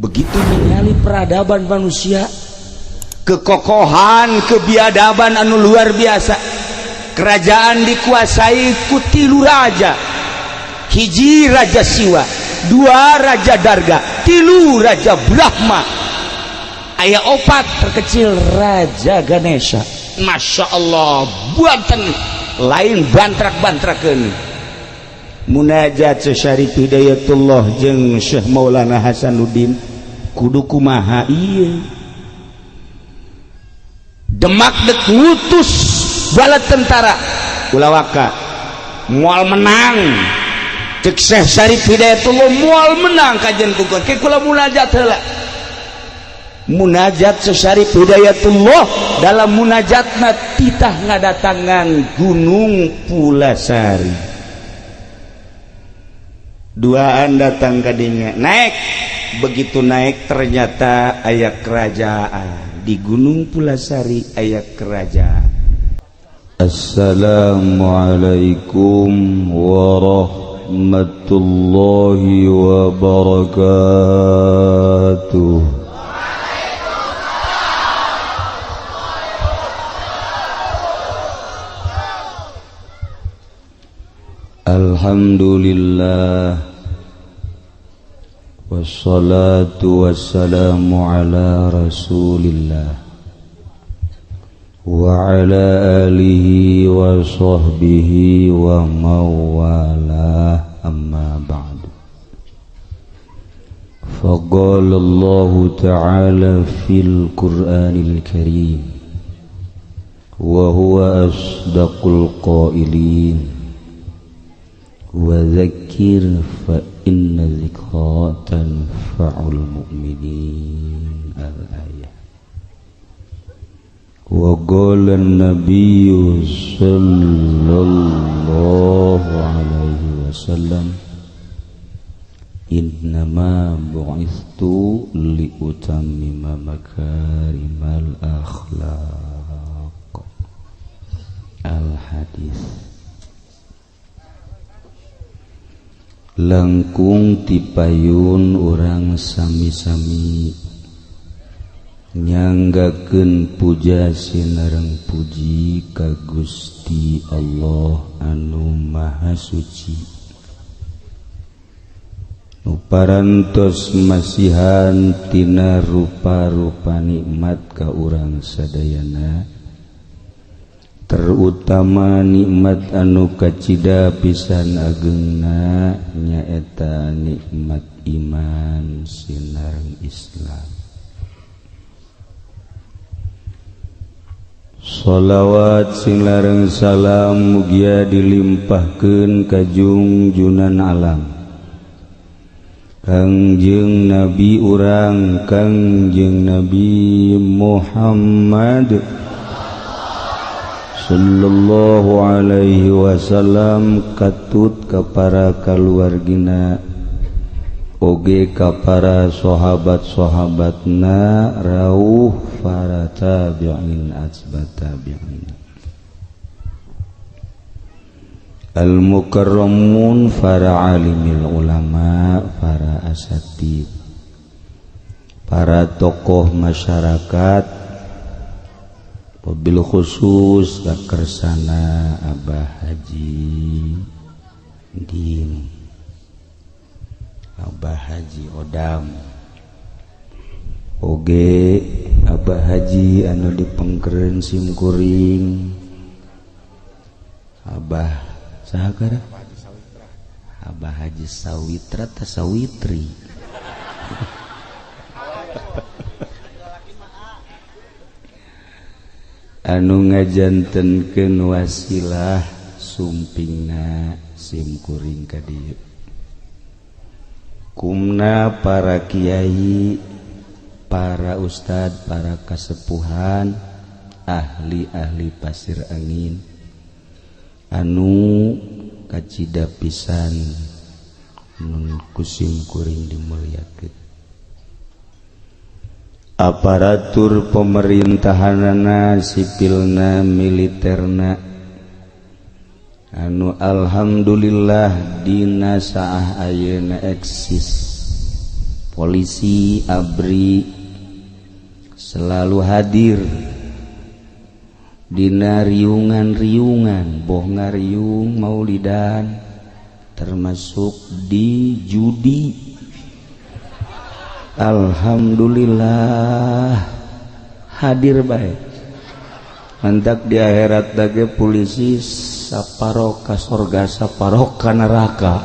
Begitu ningali peradaban manusia, kekokohan, kebiadaban anu luar biasa. Kerajaan dikuasai ku tilu raja. Hiji Raja Siwa, dua Raja Darga, tilu Raja Brahma, aya opat terkecil Raja Ganesha. Masya Allah, buatan lain bantrak-bantrakeun. Munajat Syarif Hidayatullah jeung Syekh Maulana Hasanuddin, kudu kumaha ieu? Demak dek ngutus bala tentara, ulah waka, moal menang. Cek Syekh Syarif Hidayatullah, moal menang kajian ku ke kula munajat heula. Munajat Syekh Syarif Hidayatullah, dalam munajatna titah ngadatangan Gunung Pulasari. Duaan datang kadinya, naik. Begitu naik, ternyata aya kerajaan di Gunung Pulasari, aya kerajaan. Assalamualaikum warahmatullahi wabarakatuh. Alhamdulillah, wassalatu wassalamu ala rasulillah wa ala alihi wa sahbihi wa mawalah, amma ba'du. فقال الله تعالى في القرآن الكريم وهو أصدق القائلين: وذكر فإن الذكرى تنفع المؤمنين، الآية. وقال النبي صلى الله عليه وسلم: إنما بعثت لأتمم مكارم الأخلاق، الحديث. Langkung tipayun urang sami-sami nyanggakeun puja sinareng puji ka Gusti Allah anu Maha Suci, nu parantos masihan tina rupa-rupa nikmat ka urang sadayana, terutama nikmat anu kacida pisan agengna, nyaeta nikmat iman sinareng Islam. Sholawat sing lareng salam mugia dilimpahkeun ka jungjunan alam, Kangjeng Nabi urang, Kangjeng Nabi Muhammad Sallallahu Alaihi Wasallam, katut ka para kaluargina oge ka para sahabat-sahabatna, rauh para tabi'in, atba tabi'in, al-mukarramun, para alimil ulama, para asatid, para tokoh masyarakat, wabil khusus kakersana Abah Haji Din, Abah Haji Odam, oge Abah Haji anu dipengkeren simkuring, Abah saha? Abah Haji Sawitra ta Sawitri? Anu ngajantenkeun wasilah sumpingna simkuring ka dieu, kumna para kiai, para ustad, para kasepuhan, ahli-ahli Pasir Angin anu kacida pisan nun ku simkuring dimuliakeun, aparatur pemerintahanana, sipilna, militerna, anu alhamdulillah dina saah ayeuna eksis. Polisi ABRI selalu hadir dina riungan-riungan boh ngariung maulidan termasuk di judi. Alhamdulillah hadir baik. Mantak di akhirat dage polisi saparo ka sorga saparo ka neraka.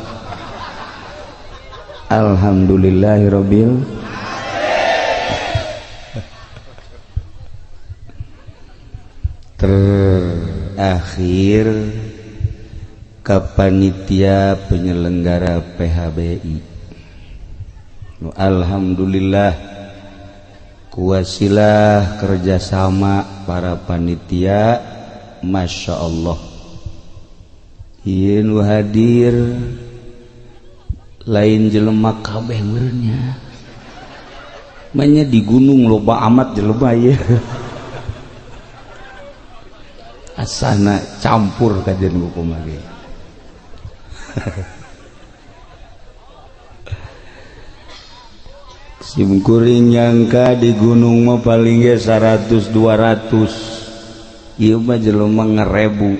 Alhamdulillahirabbil terakhir ka panitia penyelenggara PHBI. Alhamdulillah kuwasilah kerjasama para panitia, Masya Allah ieu nu hadir lain jelema kabeh meureunnya, manya di gunung loba amat jelema ieu asana campur kajian hukum lagi. Simkuring nyangka di gunung mah paling ge 100 200, ieu mah jelema ngerebu.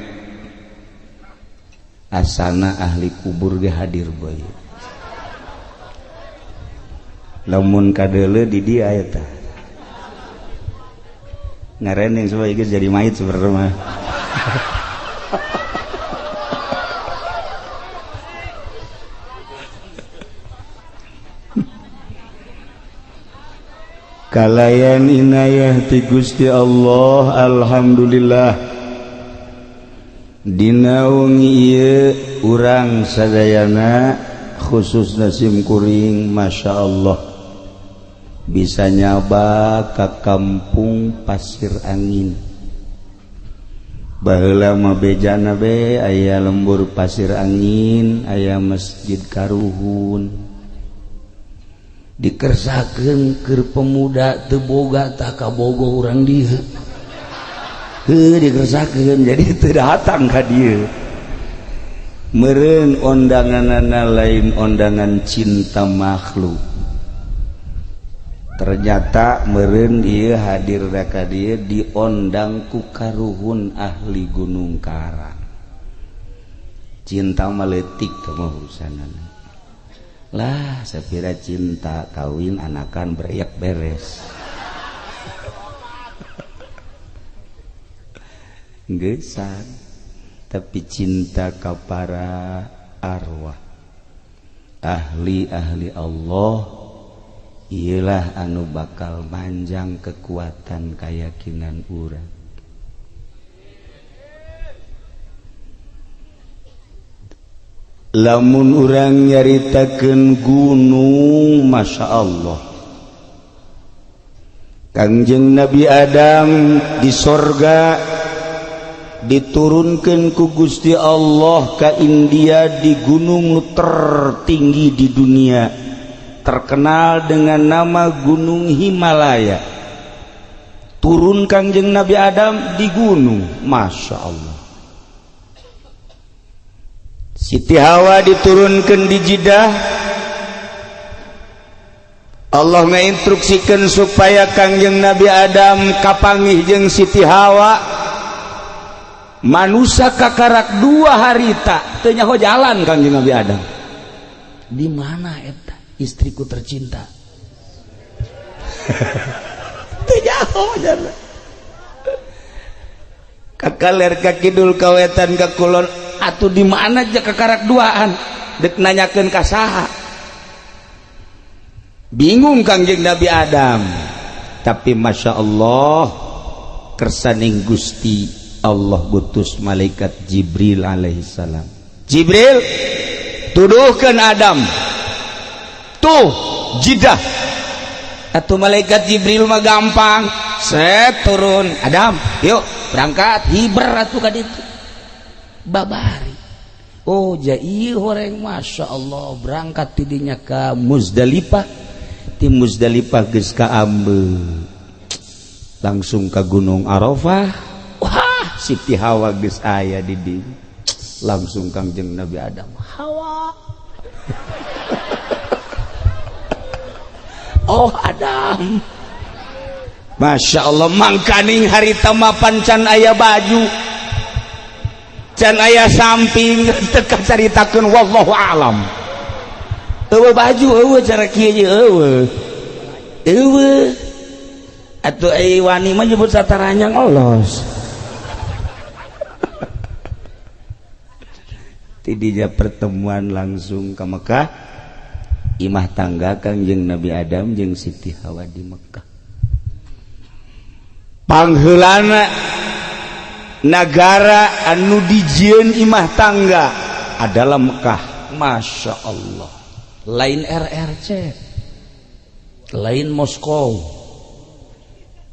Asana ahli kubur ge hadir bae. Lamun kadeuleu di dieu eta ngarening supaya geus jadi mayit sebenarnya mah. Kalayan inayah ti Gusti Allah, alhamdulillah dina wengi ieu urang sadayana khususna sim kuring Masya Allah bisa nyaba ka kampung Pasir Angin. Baheula mah bejana be aya lembur Pasir Angin, aya masjid Karuhun. Dikersakeun keur pemuda teu boga tah kabogoh urang dieu. Heuh dikersakeun jadi teu datang ka dieu. Meureun ondanganana lain ondangan cinta makhluk. Ternyata meureun ieu hadir ka dieu diondang ku karuhun ahli Gunung Karang. Cinta mah leutik teh mah urusanana. Lah sapira cinta kawin anakan beriak beres. Geusan tapi cinta ka para arwah ahli-ahli Allah ialah anu bakal manjang kekuatan keyakinan urang. Lamun urang nyaritakeun gunung, Masya Allah Kangjeng Nabi Adam di sorga diturunkan ku Gusti Allah ka India di gunung tertinggi di dunia, terkenal dengan nama Gunung Himalaya. Turun Kangjeng Nabi Adam di gunung, Masya Allah. Siti Hawa diturunkan di Jeddah. Allah ngainstruksikan supaya Kangjeng Nabi Adam kapanggih jeung Siti Hawa. Manusia kakarak 2 harita teu nyaho jalan Kangjeng Nabi Adam. Di mana eta istriku tercinta? Teu nyaho jalan. Kakaler ka kidul ka wetan ka kulon atuh di mana aja kakarak duaan dek nanyakeun ka saha. Bingung Kangjeng Nabi Adam. Tapi Masya Allah kersaning Gusti Allah gutus malaikat Jibril alaihissalam. Jibril tuduhkan Adam tuh Jeddah. Atuh malaikat Jibril mah gampang, set turun Adam yuk berangkat hiber atuh ka ditu babari. Oh jai horeng Masya Allah berangkat tidinya ka Muzdalifah, ti Muzdalifah geus ka Ambe langsung ka Gunung Arafah. Wah Siti Hawa geus aya di dieu, langsung Kangjeng Nabi Adam Hawa. Oh Adam, Masya Allah, mangkaning harita mapan can aya baju, can aya samping, teka caritakeun, wallahu alam. Eueuh baju, eueuh cara kieu ye, eueuh. Eueuh. Atuh ai wani mah nyebut sataranyang olos. Tidinya pertemuan langsung ke Mekah, imah tangga Kangjeng Nabi Adam jeung Siti Hawa di Mekah. Pangheulana nagara anu dijieun imah tangga adalah Mekah. Masya Allah, lain RRC, lain Moskow,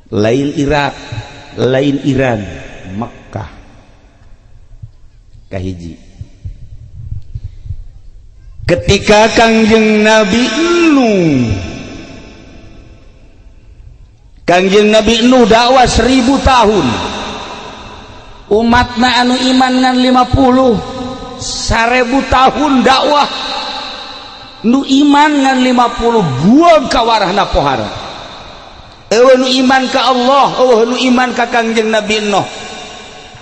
lain Irak, lain Iran, Mekah kahiji. Ketika Kangjeng Nabi Nuh, Kangjeng Nabi Nuh dakwah 1000 tahun, umatna anu iman ngan 50, 1000 tahun dakwah nu iman ngan 50, buang kawarahna pohara. Eueuh nu iman ka Allah, eueuh nu iman ka Kangjeng Nabi Nuh.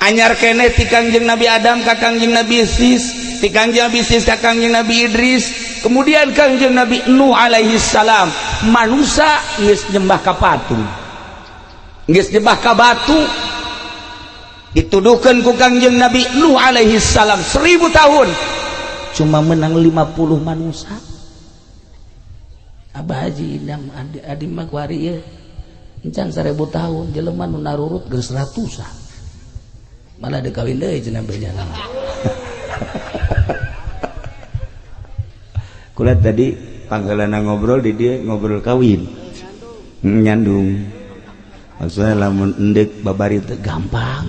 Anyar keneh ti Kangjeng Nabi Adam ka Kangjeng Nabi Sis, ti Kangjeng Nabi Sis ka Kangjeng Nabi Idris, kemudian Kangjeng Nabi Nuh alaihi salam. Manusia geus nyembah ka patung, geus nyembah ka batu, dituduhkeun ku Kangjeng Nabi Nuh alaihi salam 1000 tahun cuma menang 50 manusia. Abah Haji Indam adi, adi mah kuari ieu encan 1000 tahun jelema nu narurut geus ratusan, malah dikawin deui cenah bejana. Kula tadi panggalana ngobrol di dia ngobrol kawin nyandung, maksudnya lamun endek babari teh gampang.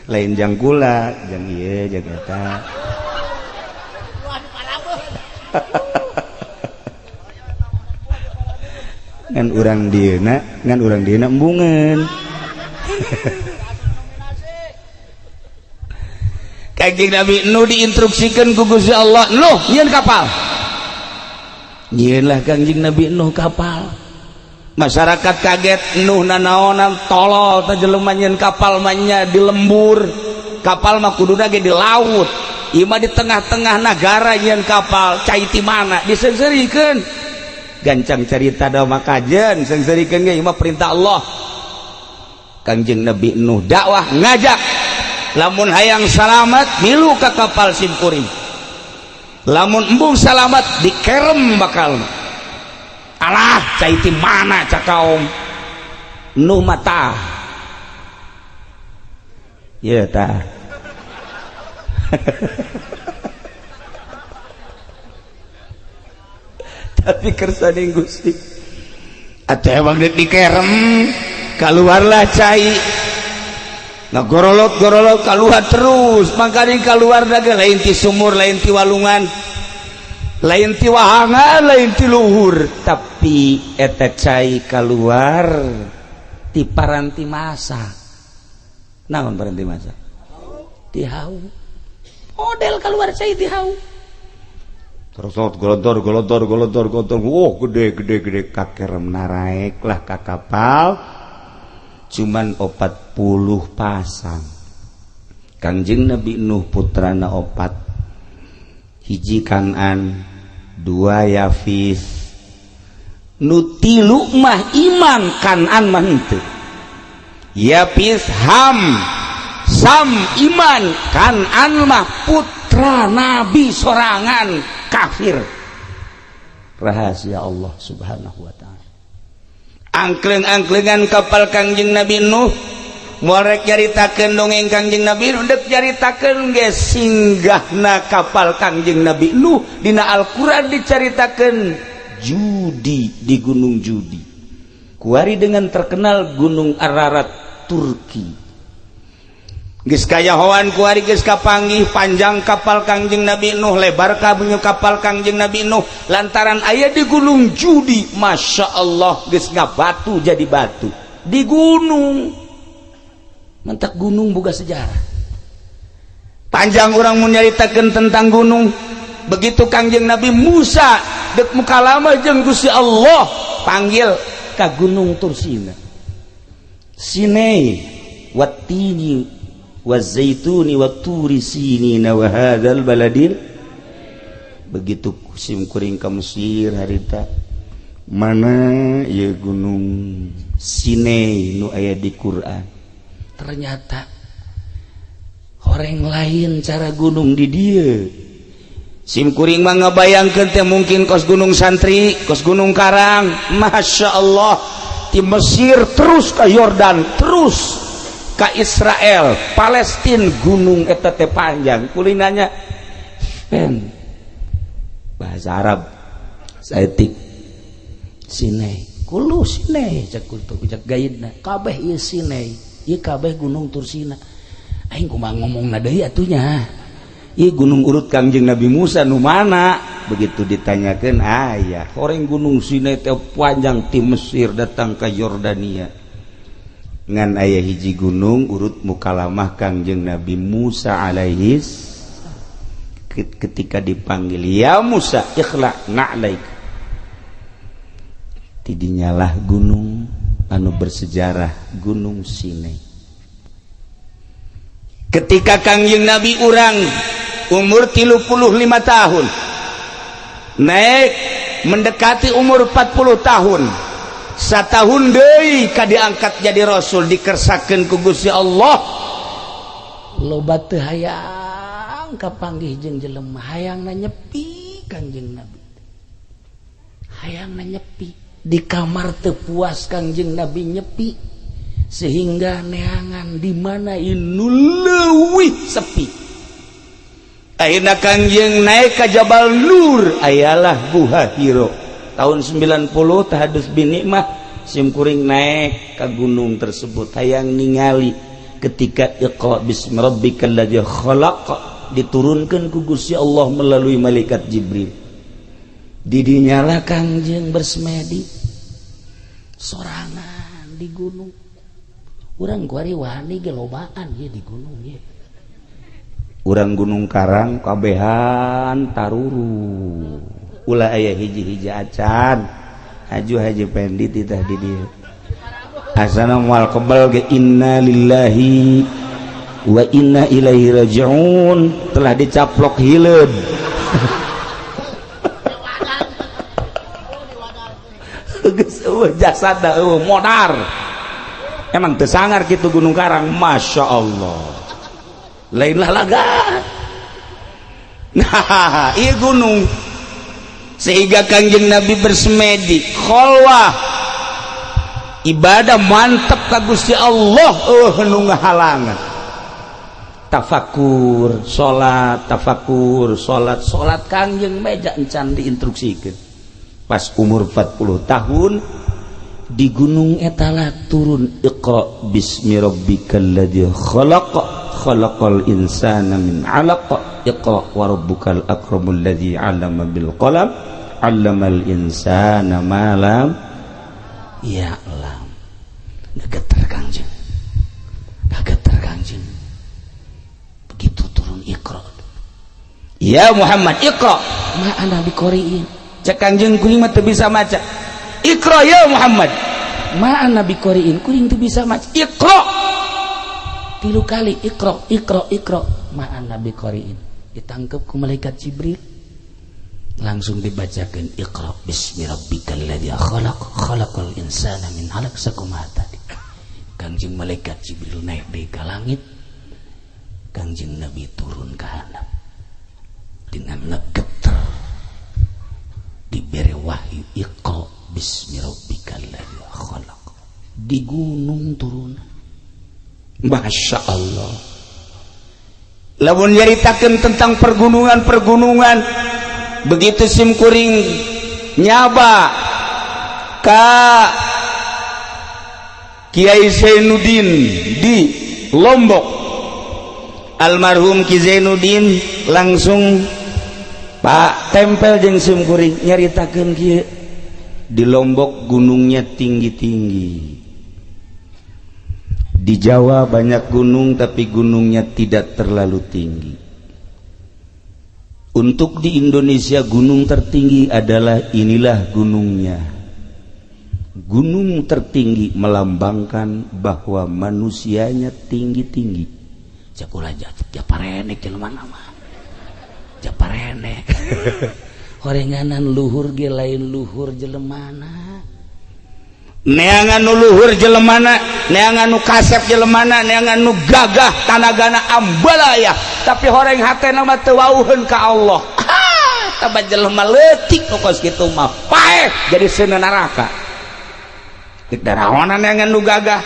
Lain jang kula, jang ieu jang eta. Ngan urang dieuna, ngan urang dieuna embungeun. Kangjeng Nabi Nuh diinstruksikan ku Gusti Allah, "Nuh, nyieun kapal." Nyieunlah Kangjeng Nabi Nuh kapal. Masyarakat kaget, Nuh nanaonan tolol teh jelema nyieun kapal mah nya di lembur. Kapal mah kuduna ge di laut. Ieu mah di tengah-tengah nagara nyieun kapal, cai ti mana? Diseungseurikeun. Gancang carita da mah kajen, seungseurikeun ge ieu mah perintah Allah. Kangjeng Nabi Nuh dakwah ngajak, lamun hayang salamat milu ka kapal simkuring, lamun embung salamat dikerem bakal. Alah cai ti mana cak kaum Nuh mata ya tah. Tapi kersaning Gusti atuh emang deuk dikerem, keluarlah cai ngagorolot-gorolot keluar terus. Makanya keluar daga lain ti sumur, lain ti walungan, lain ti wahangan, lain ti luhur, tapi eta cai keluar ti paranti masa. Naon paranti masa? Ti hau. Model keluar cai ti hau. Terus golontor golontor golontor golontor, oh gede gede gede, kakerem naraek lah ka kapal. Cuman 40 pasang. Kangjeng Nabi Nuh putrana 4, hiji Kan'an, 2 Yafis, nu 3 mah iman, Kan'an mah henteu. Yafis, Ham, Sam iman, Kan'an mah putra Nabi sorangan kafir. Rahasia Allah Subhanahu wa ta'ala. Angkleng-angklengan kapal Kangjeng Nabi Nuh, moal rek nyaritakeun dongeng Kangjeng Nabi Nuh, dek nyaritakeun ge singgahna kapal Kangjeng Nabi Nuh dina Al-Qur'an dicaritakeun judi di Gunung Judi. Kuari dengan terkenal Gunung Ararat Turki. Geus kayahoan kuari geus kapanggih panjang kapal Kangjeng Nabi Nuh, lebar kapal Kangjeng Nabi Nuh, lantaran aya di Gunung Judi. Masya Allah, geus ngabatu jadi batu di gunung. Mentak gunung boga sejarah panjang, orang mau nyaritakeun tentang gunung. Begitu Kangjeng Nabi Musa Dek mukalamah jeung Gusti Allah, panggil ka Gunung Tursina. Sinai wattini wazaituni watturi sinina wa hadzal baladil. Begitu sim kuring ka Mesir harita, mana ieu Gunung Sinai nu aya di Quran? Ternyata orang lain cara gunung di dieu. Sim kuring mah ngabayangkeun teh mungkin kos Gunung Santri, kos Gunung Karang. Masya Allah, di Mesir terus ke Yordan, terus ke Israel, Palestina, gunung eta teh panjang. Kulinanya pen bahasa Arab saeutik Sinai kulu Sinai, cek kultu, cek gaidna, kabeh ieu Sinai, ieu kabeh Gunung Tursina. Aing kumaha ngomongna deui atuh nya? Ieu gunung urut Kangjeng Nabi Musa nu mana? Begitu ditanyakan, aya orang Gunung Sinai teh panjang ti Mesir datang ke Yordania, ngan aya hiji gunung urut mukalamah Kangjeng Nabi Musa alaihis. Ketika dipanggil, "Ya Musa, ikhla' na'laik," tidinyalah gunung anu bersejarah, Gunung Sinai. Ketika Kangjeng Nabi urang umur 35 tahun, naik mendekati umur 40 tahun, satahun deui ka diangkat jadi rasul, dikersakeun ku Gusti Allah. Loba teu hayang kapanggih jeung jelema, hayangna nyepi. Kangjeng Nabi hayangna nyepi di kamar, teu puas Kangjeng Nabi nyepi, sehingga neangan di mana inu leuwih sepi. Akhirnya Kangjeng naik ke Jabal Nur, ayalah Guha Hiro. Tahun 90 tahadus bin nikmah, sim kuring naik ke gunung tersebut, hayang ningali ketika iqra bismi rabbikal ladzi khalaq diturunkan ku Gusti Allah melalui malaikat Jibril. Didinyalah Kangjeng bersemedi sorangan di gunung. Urang kuari wani ge lobaan ye di gunung ye. Urang Gunung Karang kabehan taruru, ulah aya hiji-hiji acan. Haju Haji Pendi titah di dieu, asana moal kebal ge. Inna lillahi wa inna ilaihi rajiun, telah dicaplok hileud. Geus eueuh jasad, eueuh modar. Emang teu sangar kitu Gunung Karang, Masya Allah, lainlah laga. Nah, iya gunung sehingga Kangjeng Nabi bersemedi, kholwah, ibadah mantep ka Gusti Allah, nu ngahalangan. Tafakur, salat, tafakur, salat, salat Kangjeng meja encan diinstruksikeun. Pas umur 40 tahun di gunung etala turun iqra bismi rabbikal ladzi khalaq, khalaqal insana min 'alaq, iqra wa rabbukal akramul ladzi 'allama bil qalam, 'allamal insana ma lam ya'lam. Ngegeter Kangjeng, ngageter Kangjeng begitu turun iqra. Ya Muhammad, iqra. Ma ana biqoriin. Cek Kangjeng, kuring mah teu bisa maca. Iqra ya Muhammad. Ma ana biqoriin, kuring teu bisa maca. Iqra. Tilu kali iqra, iqra, iqra, ma ana biqoriin. Ditangkep ku malaikat Jibril, langsung dibacakan iqra bismi rabbikal ladzi khalaq, khalaqal insana min 'alaq. Sakumaha tadi Kangjeng malaikat Jibril naik deui ka langit, Kangjeng Nabi turun ke handap dengan ngegeter, diberi wahyu iqra bismi rabbikal ladzi khalaq di gunung turun. Masya Allah, lamun nyaritakeun tentang pergunungan-pergunungan, begitu sim kuring nyaba ka Kiai Zainuddin di Lombok, almarhum Ki Zainuddin langsung Pak tempel jeung sim kuring, nyaritakeun kieu, di Lombok gunungnya tinggi-tinggi, di Jawa banyak gunung tapi gunungnya tidak terlalu tinggi. Untuk di Indonesia gunung tertinggi adalah inilah gunungnya. Gunung tertinggi melambangkan bahwa manusianya tinggi-tinggi. Cek kula japarenek jelema mah. Japarenek. Horenganan luhur ge lain luhur jelemana. Neangan nu luhur jelemana, neangan nu kasep jelemana, neangan nu gagah tanagana ambalaya, tapi horeng hatena mah teu wauheun ka Allah. Ah, taba jelema leutik nu kos kitu mah paeh jadi seuneu neraka. Dek daraonan neangan nu gagah,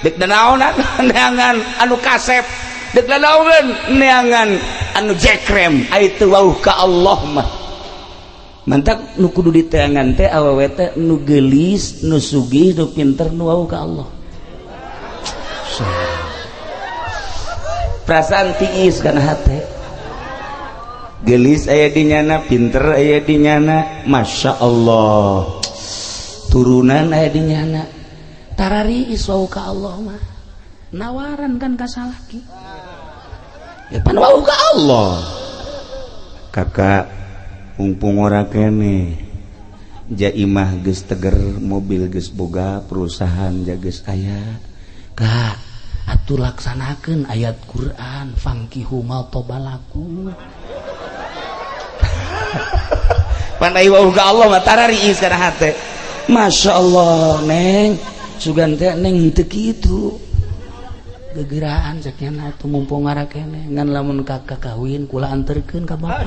dek daraonan neangan anu kasep, dek daraonan neangan anu jekrem, ai teu wauh ka Allah mah. Mantak nu kudu diteangan teh awewe teh nu geulis, nu sugih, nu pinter, nu wau ka Allah. Perasaan tiis kana hate. Geulis aya di nyana, pinter aya di nyana, Masya Allah. Turunan aya di nyana. Tarariis wau ka Allah mah. Nawaran kan ka salaki. Ya pan wau ka Allah. Kakak mumpung ora kene jaimah geus teger, mobil geus boga, perusahaan geus aya. Kak, atuh laksanakeun ayat Quran fankihu ma tobalakum. Pan ai wau ka Allah mah tarariis kana hate. Masya Allah, Neng, sugan teh Neng teu kitu. Gegeraan cek nya atuh mumpung ngara kene ngan lamun kakak kawin kula anterkeun ka bapak.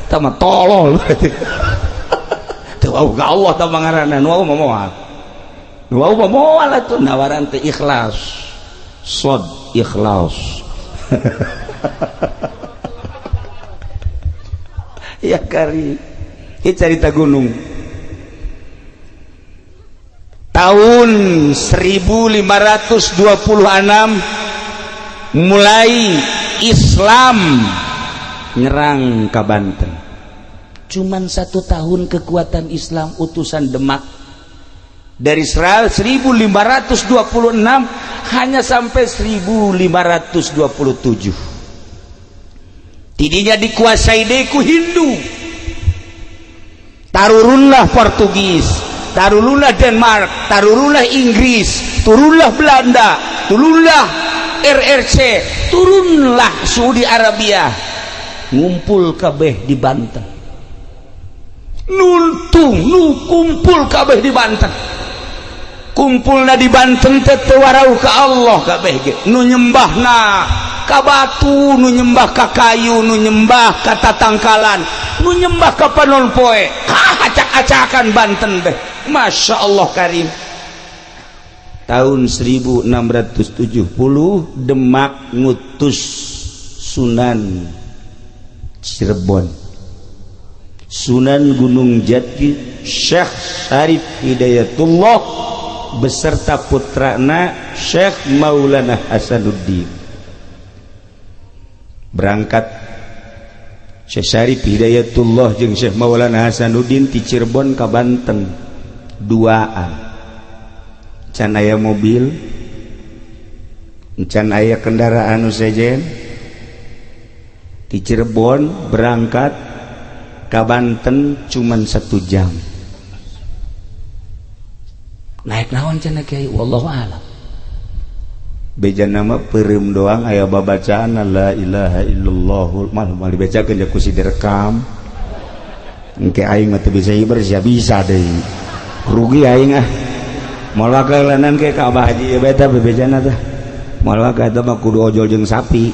Tah mah tolol. Teu wau ka Allah tah ngaranna, nu wau mah moal. Nu wau mah moal atuh nawaran teh ikhlas. Sod ikhlas. Ya kari. Ieu carita gunung. Tahun 1526 mulai Islam nyerang ke Banten. Cuman 1 tahun kekuatan Islam utusan Demak dari 1526 hanya sampai 1527. Tidinya dikuasai deku Hindu. Tarurunlah Portugis, tarurunlah Denmark, tarurunlah Inggris, turunlah Belanda, turunlah RRC, turunlah Saudi Arabia, ngumpul kabeh di Banten. Nuntung nu kumpul kabeh di Banten. Kumpulna di Banten teh teu warau ka Allah kabeh ge. Nu nyembahna ka batu, nu nyembah ka kayu, nu nyembah ka tatangkalan, nu nyembah ka panon poe. Acak-acakan Banten teh. Masya Allah karim. Tahun 1670 Demak ngutus Sunan Cirebon, Sunan Gunung Jati, Syekh Syarif Hidayatullah beserta putrana Syekh Maulana Hasanuddin. Berangkat Syekh Syarif Hidayatullah jeung Syekh Maulana Hasanuddin ti Cirebon ka Banten duaan. Can aya mobil, can aya kendaraan nu sejen. Di Cirebon berangkat ka Banten cuman 1 jam. Naik naon cenah kiai, wallahu a'lam. Beja nama peureum doang aya babacaan la ilaha illallah mal mal dibacakeun ja ku si direkam. Engke aing mah teu bisa hiber sia bisa deui. Rugi aing ah. Moal wakalanan ke ka Abah Haji ieu beta bebejana teh. Moal wakal eta mah kudu ojol jeung sapi.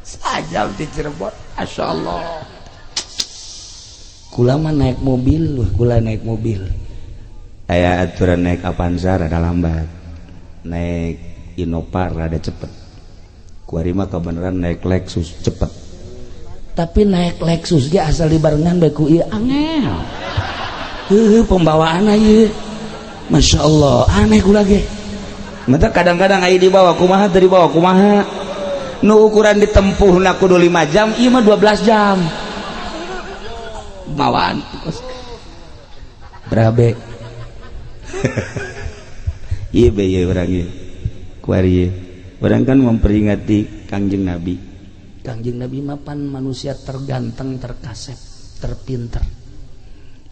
Sajam di Cirebon, masyaallah. Kula mah naik mobil, wah kula naik mobil. Aya aturan naik Avanza rada lambat, naik Innova rada cepet. Kuari mah kebenaran naik Lexus cepet. Tapi naik Lexus ge asal dibarengan bae ku ieu angel. Heuh pembawaan ieu. Masya Allah, aneh kula ge. Mata kadang-kadang aya dibawa kumaha teu dibawa kumaha. Nu ukuran ditempuhna kudu 5 jam, ieu mah 12 jam. Mawaan berabe. Ieu be ieu urang ieu. Kuari ieu. Urang kan memperingati Kangjeng Nabi. Kangjeng Nabi mapan manusia terganteng, terkasep, terpinter.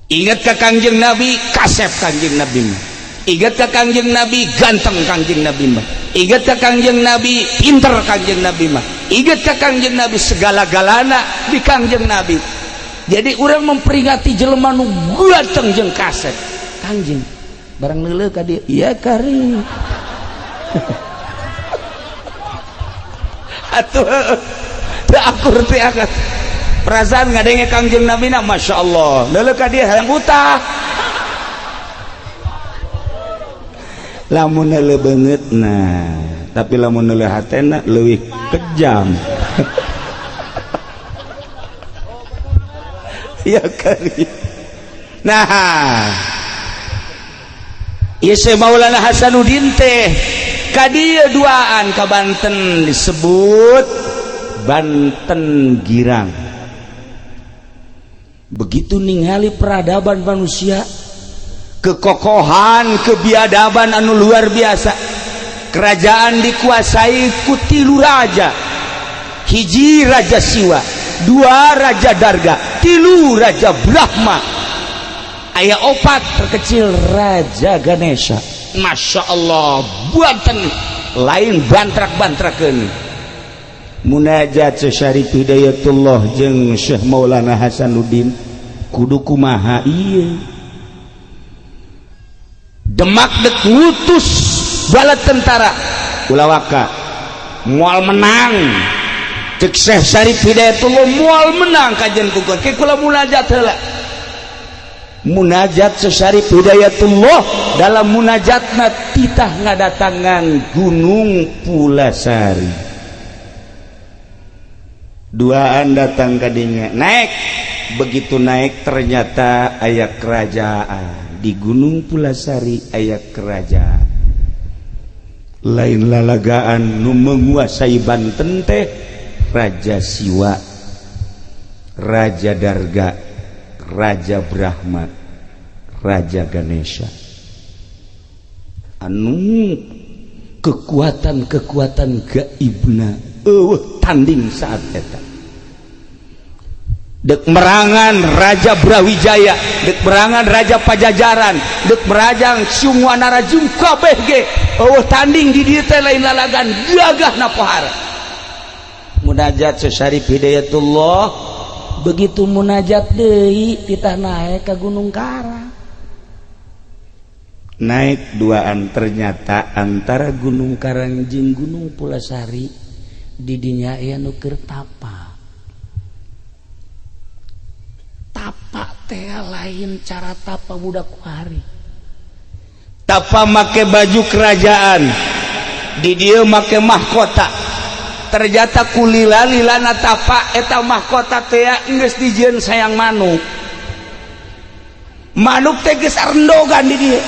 Ingat ke Kangjeng Nabi, kasep Kangjeng Nabi mah. Ingat ke Kangjeng Nabi, ganteng Kangjeng Nabi mah. Ingat ke Kangjeng Nabi, pinter Kangjeng Nabi mah. Ingat ke Kangjeng Nabi, segala-galana di Kangjeng Nabi. Jadi orang memperingati jelema nu ganteng jeung kasep. Kangjeng barang leuleuh ka dieu, iya kari. Atuh teu akur teh akat. Perasaan ngadenge Kangjeng Nabi na Masya Allah. Leuleuh ka dieu hayang utah. Lamun leuleuh beungeutna, tapi lamun leuleuh hatena leuwih kejam. Ya kari. Nah, ieu Syekh Maulana Hasanuddin teh ka dieu duaan ka Banten disebut Banten Girang. Begitu ningali peradaban manusia, kekokohan, kebiadaban anu luar biasa. Kerajaan dikuasai ku tilu raja. Hiji Raja Siwa, dua Raja Darga, tilu Raja Brahma, aya opat terkecil Raja Ganesha. Masya Allah, Banten lain bantrak-bantrakeun. Munajat Syarif Hidayatullah jeung Syekh Maulana Hasanuddin kudu kumaha ieu. Demak dek ngutus bala tentara ulah waka moal menang. Cek Syekh Syarif Hidayatullah moal menang kajian kukur. Ke kula munajat heula. Munajat Syekh Syarif Hidayatullah dalam munajatna titah ngadatangan Gunung Pulasari. Duaan datang kadinya naik, begitu naik ternyata aya kerajaan di Gunung Pulasari, aya kerajaan lain lalagaan nu menguasai Banten teh Raja Siwa, Raja Darga, Raja Brahma, Raja Ganesha. Anu kekuatan-kekuatan gaibna eueuh tanding saat eta. Dek merangan Raja Brawijaya, dek merangan Raja Pajajaran, dek merajang Sungwanara jeung kabeh ge eueuh tanding di dieu teh lain lalagan gagah pohara. Munajat Syekh Syarif Hidayatullah begitu munajat deui titah naik ka Gunung Karang. Naik duaan ternyata antara Gunung Karang jeung Gunung Pulasari didinya aya nu keur tapa. Tapa teh lain cara tapa budak kuari. Tapa make baju kerajaan, di dieu make mahkota. Ternyata kulila-lilana tapa eta mahkota teh geus dijieun sayang manuk. Manuk teh geus arendogan di dieu.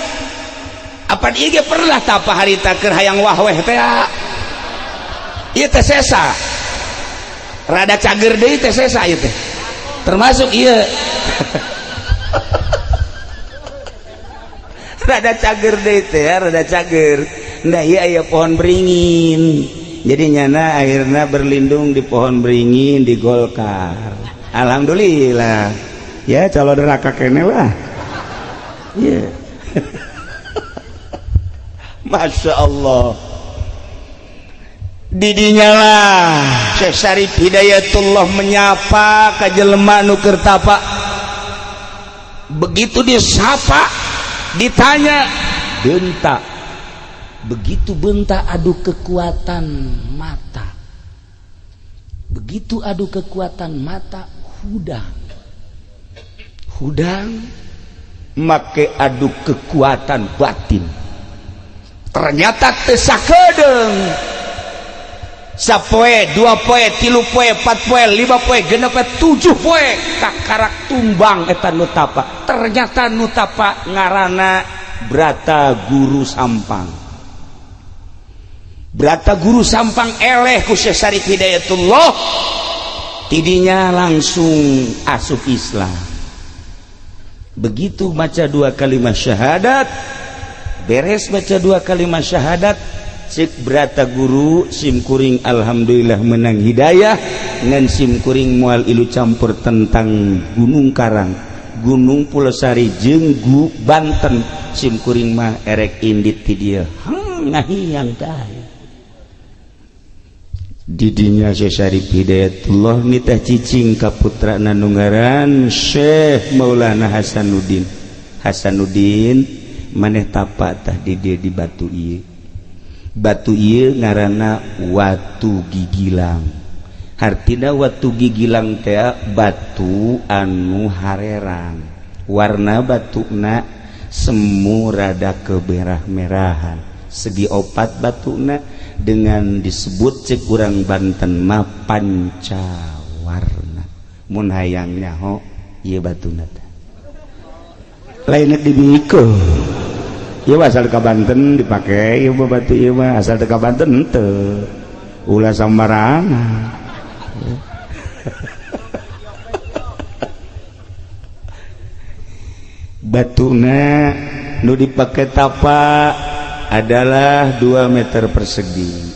Apan ieu ge pernah tapa harita keur hayang wahweh teh. Ieu teh sesa. Rada cager deui teh sesa ieu teh. Termasuk ieu. Rada cager deui teh, rada cager. Nah ieu aya pohon beringin. Jadi nyana akhirnya berlindung di pohon beringin di Golkar. Alhamdulillah. Ya calon neraka kene lah. Yeah. Masya Allah. Didinya lah Syekh Syarif Hidayatullah menyapa ka jelema nu keur tapa. Begitu disapa, ditanya, bentak. Begitu bentak adu kekuatan mata. Begitu adu kekuatan mata, hudang. Hudang make adu kekuatan batin. Ternyata teu sakedeung. Sapoe, dua poe, tilu poe, empat poe, lima poe, genep poe, tujuh poe kakarak tumbang eta nu tapa. Ternyata nu tapa ngaranna Brata Guru Sampang. Brata Guru Sampang eleh ku Syekh Syarif Hidayatullah, tidinya langsung asup Islam. Begitu baca dua kalimat syahadat, beres baca dua kalimat syahadat, Cek Brata Guru, sim kuring alhamdulillah menang hidayah, ngan sim kuring moal ilu campur tentang Gunung Karang, Gunung Pulosari jeung Banten. Sim kuring mah erek indit ti dieu, ngahiang tah. Didinya Syekh Syarif Hidayatullah nitah cicing ka putrana nu ngaran Syekh Maulana Hasanuddin. "Hasanuddin, maneh tapa tah di dieu, di batu ieu. Batu ieu ngaranna Watu Gigilang." Hartina Watu Gigilang teh batu anu harerang, warna batuna semu rada kemerah-merahan, segi opat batuna, dengan disebut cek urang Banten mah pancawarna. Mun hayang nyaho, ieu batuna teh lain dibikeun. Ieu asal ka Banten dipake ieu mah, batu ieu mah asal ka Banten henteu, ulah sambarangan. Batuna nu dipake tapa adalah 2 meter persegi.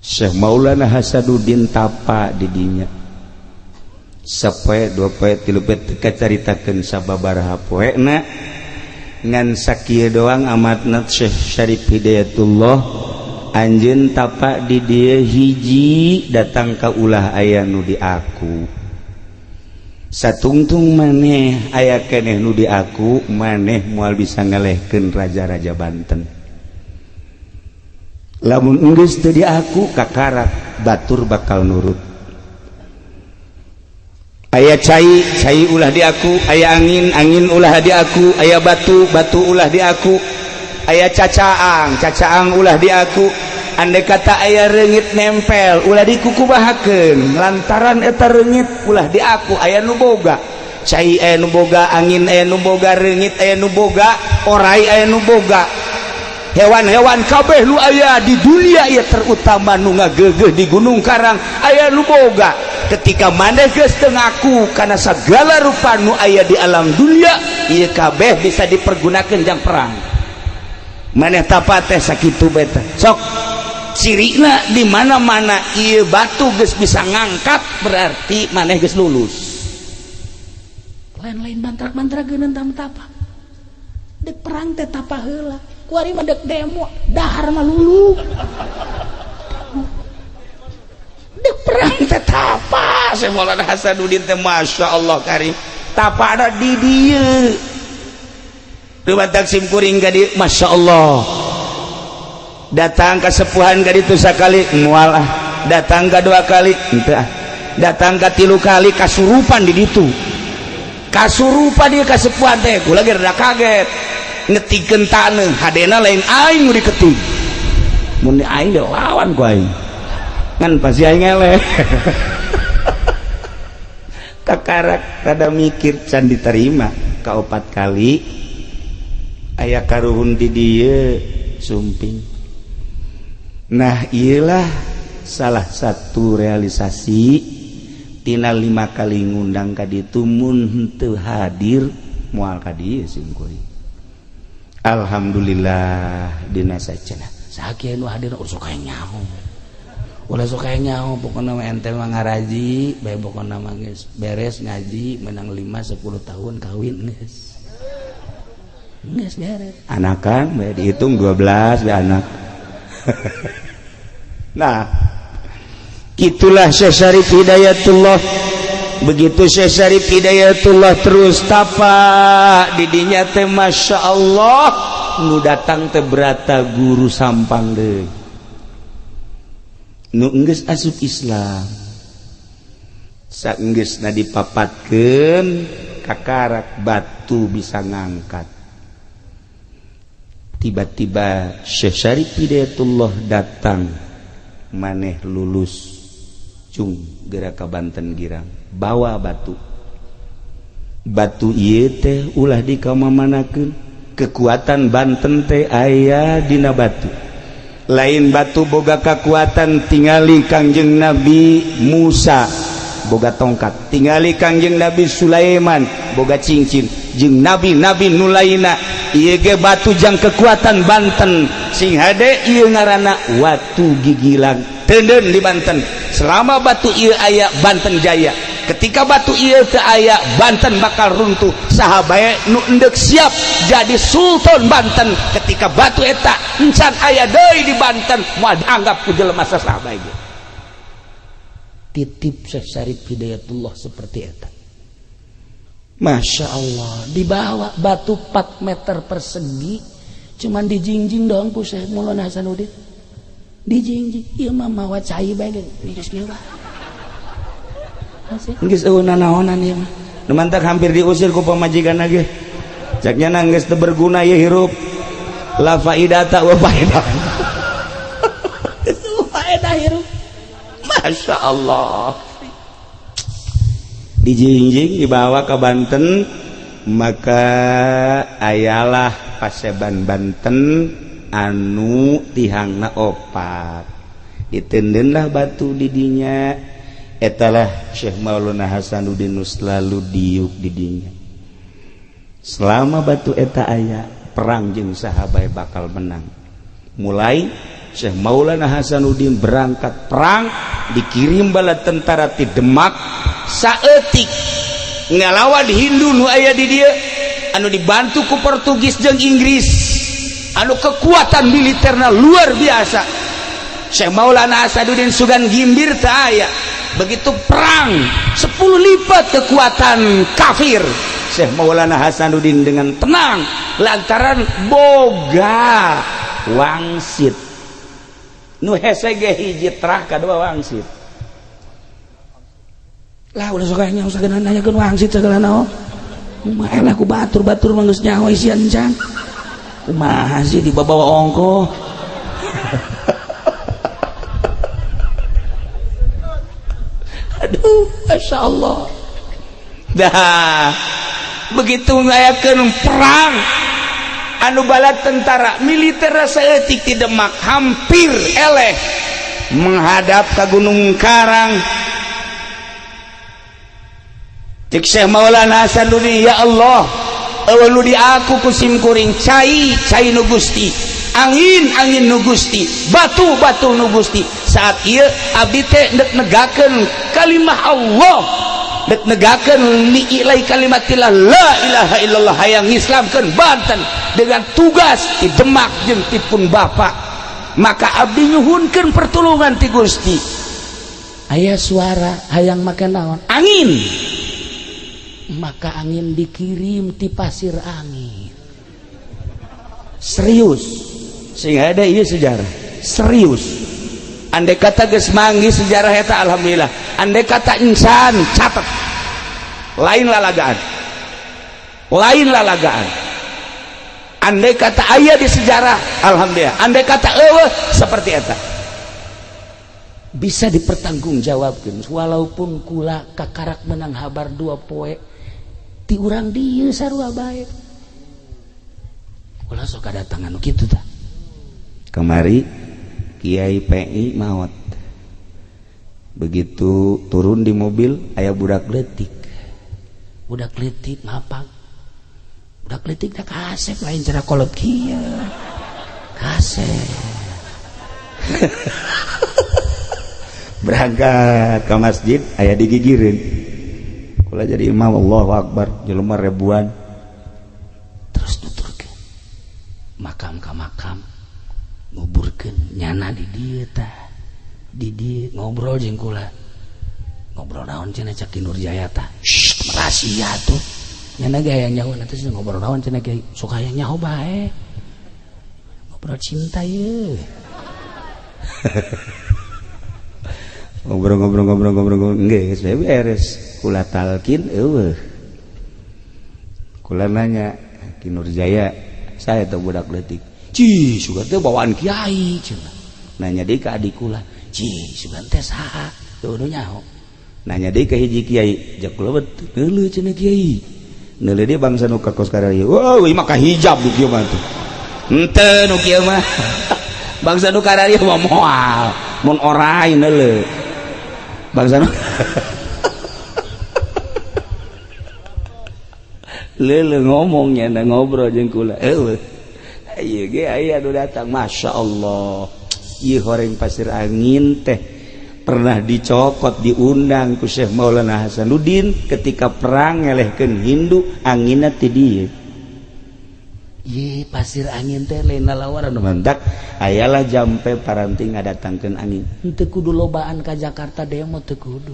Syekh Maulana Hasanuddin tapa didinya sapoe, 2 poe, 3 poe, teu kacaritakeun sababaraha poena, ngan sakieu doang amatna. Syekh Syarif Hidayatullah anjeun tapa di dieu hiji, datang ka ulah aya nu diaku. Satungtung maneh aya keneh nu diaku, maneh moal bisa ngalehkeun raja-raja Banten. Lamun enggeus teu diaku, kakarak batur bakal nurut. Aya cai, cai ulah diaku. Aya angin, angin ulah diaku. Aya batu, batu ulah diaku. Aya cacaang, cacaang ulah diaku. Andai kata aya reungit nempel, ulah dikukumahakeun, lantaran eta reungit ulah diaku aya nu boga. Cai aya nu boga, angin aya nu boga, reungit aya nu boga, orai aya nu boga, hewan-hewan kabeh nu aya di dunia ieu, terutama nu ngagegeh di Gunung Karang, aya nu boga. Ketika maneh geus teu ngaku kana segala rupa nu aya di alam dunia ieu, kabeh bisa dipergunakan jang perang. Maneh tapa teh sakitu beta. Sok cirina di mana-mana ieu batu geus bisa ngangkat, berarti maneh geus lulus. Lain-lain mantrak-mantra geuneun tapa. Dek perang teh tapa heula. Kuari mah dek demo, dahar mah lulu. Dek perang teh tapa. Syekh Maulana Hasanuddin teh Masya Allah karim, tapa ada di dieu. Dumatak sim kuring ka dieu, Masya Allah, datang kasepuhan ka ditu sakali, moal ah. Datang ka dua kali, henteu ah. Datang ka tilu kali, kasurupan di ditu, kasurupan dia kasepuhan teh. Kula ge rada kaget, ngetikeun taneuh, hadena lain aing nu diketik. Mun aing lawan ku aing, ngan pasti aing eleh. Kakarak rada mikir, can diterima. Kaopat kali aya karuhun di dieu sumping. Nah, iyalah salah satu realisasi tina 5 kali ngundang ka ditu. Mun henteu hadir, moal ka dieu sim kuring. Alhamdulillah dina sacenah. Sakieu nu hadir ulah sok hayang nyaho, ulah sok hayang nyaho. Pokona mah ente mah ngaraji bae, pokona mah geus beres ngaji, menang 5 10 tahun kawin, geus geus beres. Anakan bae dihitung 12 bae anak. Nah, itulah Syekh Syarif Hidayatullah. Begitu Syekh Syarif Hidayatullah terus tapa didinya teh, Masya Allah, nu datang teh Brata Guru Sampang deui nu enggeus asup Islam. Saenggeusna dipapatkeun, kakarak batu bisa ngangkat. Tiba-tiba Syekh Syarif Hidayatullah datang, "Maneh lulus, cung, geura ka Banten girang, bawa batu. Batu ieu teh ulah dikamamanakeun. Kekuatan Banten teh aya dina batu. Lain batu boga kekuatan, tingali Kangjeng Nabi Musa. boga tongkat, tingali Kangjeng Nabi Sulaiman boga cincin, jeung nabi-nabi nu lainna. Ieu ge batu jang kekuatan Banten. Sing hade, ieu ngaranna Watu Gigilang, teuneun di Banten. Selama batu ieu aya, Banten jaya. Ketika batu ieu teu aya, Banten bakal runtuh. Saha bae nu endek siap jadi sultan Banten, ketika batu eta encan aya deui di Banten, moal dianggap ku jelema saha bae ge. Titip Syekh Syarif Hidayatullah seperti eta. Masya Allah, dibawa batu 4 meter persegi, cuman dijingjing doang ku Syekh Maulana Hasanuddin. Dijingjing, ieu mah mawa cai bae ge, geus kieu bae. Geus eueuh nanaonan ieu mah. Nu mantak hampir diusir ku pamajikan ge. Cek nya, geus teu berguna ieu hirup. La faidata wa faedah. Geus faedah hirup. Masya Allah, dijingjing, dibawa ke Banten. Maka ayalah Paseban Banten anu tihangna opat, ditendenlah batu didinya. Etalah Syekh Maulana Hasanuddin nu selalu diuk didinya. Selama batu eta aya, perang jeung saha bae bakal menang. Mulai Syekh Maulana Hasanuddin berangkat perang, dikirim bala tentara ti Demak saeutik ngalawan Hindu nu aya di dieu, anu dibantu ku Portugis jeung Inggris, anu kekuatan militerna luar biasa. Syekh Maulana Hasanuddin sugan gimbir teu aya. Begitu perang 10 lipat kekuatan kafir, Syekh Maulana Hasanuddin dengan tenang lantaran boga wangsit. Nu hese ge hiji terah, kadua wangsit. Lah, ulah sok nyaho sagala, nanyakeun wangsit sagala naon. Kumaha lah ku batur-batur mah geus nyaho isian can. Kumaha sih dibawa ongko. Aduh, Masya Allah. Dah begitu ngayakeun perang, anu bala tentara militer saeutik di Demak hampir eleh menghadap ke Gunung Karang. Cek Syekh Maulana Hasanuddin, "Ya Allah, eueuh nu di aku ku sim kuring, cai cai nu Gusti, angin angin nu Gusti, batu batu nu Gusti. Saat ieu abdi teh ndek negakeun kalimah Allah, dek negakeun li'ilai kalimatillah, la ilaha illallah, hayang ngislamkeun Banten dengan tugas di Demak jeung ti pun Bapak, maka abdi nyuhunkeun pertolongan ti Gusti." Aya suara hayang make naon? Angin. Maka angin dikirim ti pasir angin. Serius, sehingga ada iya sejarah serius. Andai kata geus manggih sejarah eta, alhamdulillah. Andai kata insan catat, lain lalagaan, lain lalagaan. Andai kata aya di sejarah, alhamdulillah. Andai kata eueuh, seperti eta. Bisa dipertanggungjawabkan walaupun kula kakarak menang habar 2 poe ti urang dieu sarua bae. Ulah sok kadatangan nu kitu tah. Kemari Kiai PI maot, begitu turun di mobil aya budak leutik. Budak leutik ngapak, budak leutik dah kasep, lain cara kolot kieu kasep. Berangkat ke masjid aya digigireun, kula jadi imam, Allahu Akbar, jelema ribuan. Terus nuturkeun makam ka makam, nguburkeun nyana di dieu tah, di dieu ngobrol jeung kula. Ngobrol naon cenah? Cak Ki Nurjaya tah. Shh, rahasia tuh. Nyana ge hayang nyaho nanti, ngobrol naon cenah, Kiai? Sok hayang nyaho bae. Ngobrol cinta ye. Ngobrol ngobrol ngobrol ngobrol ngobrol, geus beres kula talkin, eueuh. Kula nanya Ki Nurjaya, saya tuh budak leutik. Ci, sugan teh bawaan kiai cenah. Nanya deui ka adik kula, ci, sugan teh saha? Tuh nu nyaho. Nanya deui ka hiji kiai, jak kula neuleuh cenah kiai. Neuleuh dia bangsa nu ka kos kararieu. Wah, ieu mah kahijab di kieu mah tuh. Henteu, nu kieu mah. Bangsa nu kararieu mah moal, mun orai neuleuh. Bangsa nu Leule ngomongnya na ngobrol jeung kula. Eueuh. Ieu ge aya nu datang, Masya Allah. Ieu horeng Pasir Angin teh pernah dicokot, diundang ku Syekh Maulana Hasanuddin ketika perang ngelehkeun Hindu, anginna ti dieu. Ye, Pasir Angin teh lain lalawaran mantak ayalah jampe paranti ngadatangkeun angin. Teu kudu lobaan ka Jakarta demo, teu kudu.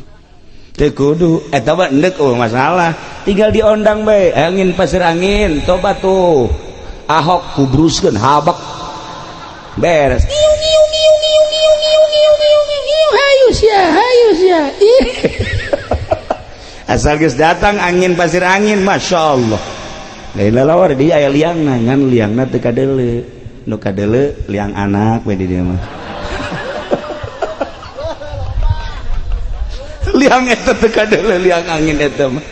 Teu kudu eta mah endek, oh masalah tinggal diondang bae angin Pasir Angin. Coba tuh Ahok kubruskeun habak beres. Ngiu ngiu ngiu ngiu ngiu ngiu ngiu ngiu ngiu ngiu, hayu sia, hayu sia. Ih. Asal geus datang angin Pasir Angin, Masya Allah. Lain lalawar dia aya liangna, ngan liangna teu kadeule, nu kadeule liang anak we di dieu mah. Liang eta teu kadeule, liang angin eta mah.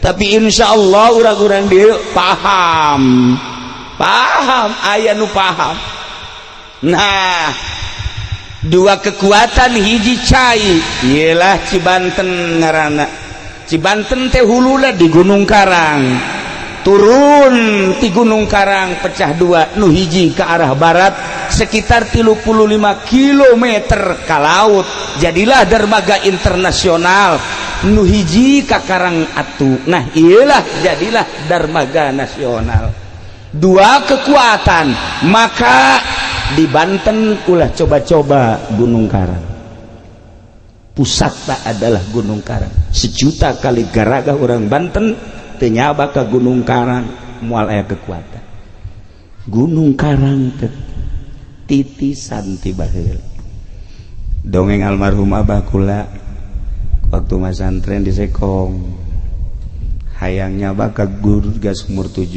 Tapi insya Allah urang-urang dieu paham, paham, aya nu paham. Nah, dua kekuatan, hiji cai ialah Cibanten ngaranna. Cibanten teh huluna di Gunung Karang, turun di Gunung Karang pecah dua, nu hiji ke arah barat sekitar 35 km ke laut, jadilah dermaga internasional, nu hiji ka Karang Atu, nah iyalah jadilah dermaga nasional. Dua kekuatan, maka di Banten ulah coba-coba Gunung Karang. Pusatna adalah Gunung Karang. Sejuta kali garaga orang Banten teu nyaba ka Gunung Karang, moal aya kekuatan. Gunung Karang teh titisan ti baheula. Dongeng almarhum abah kula waktu masantren di Sekong, hayang nyaba ka guru gas umur 7,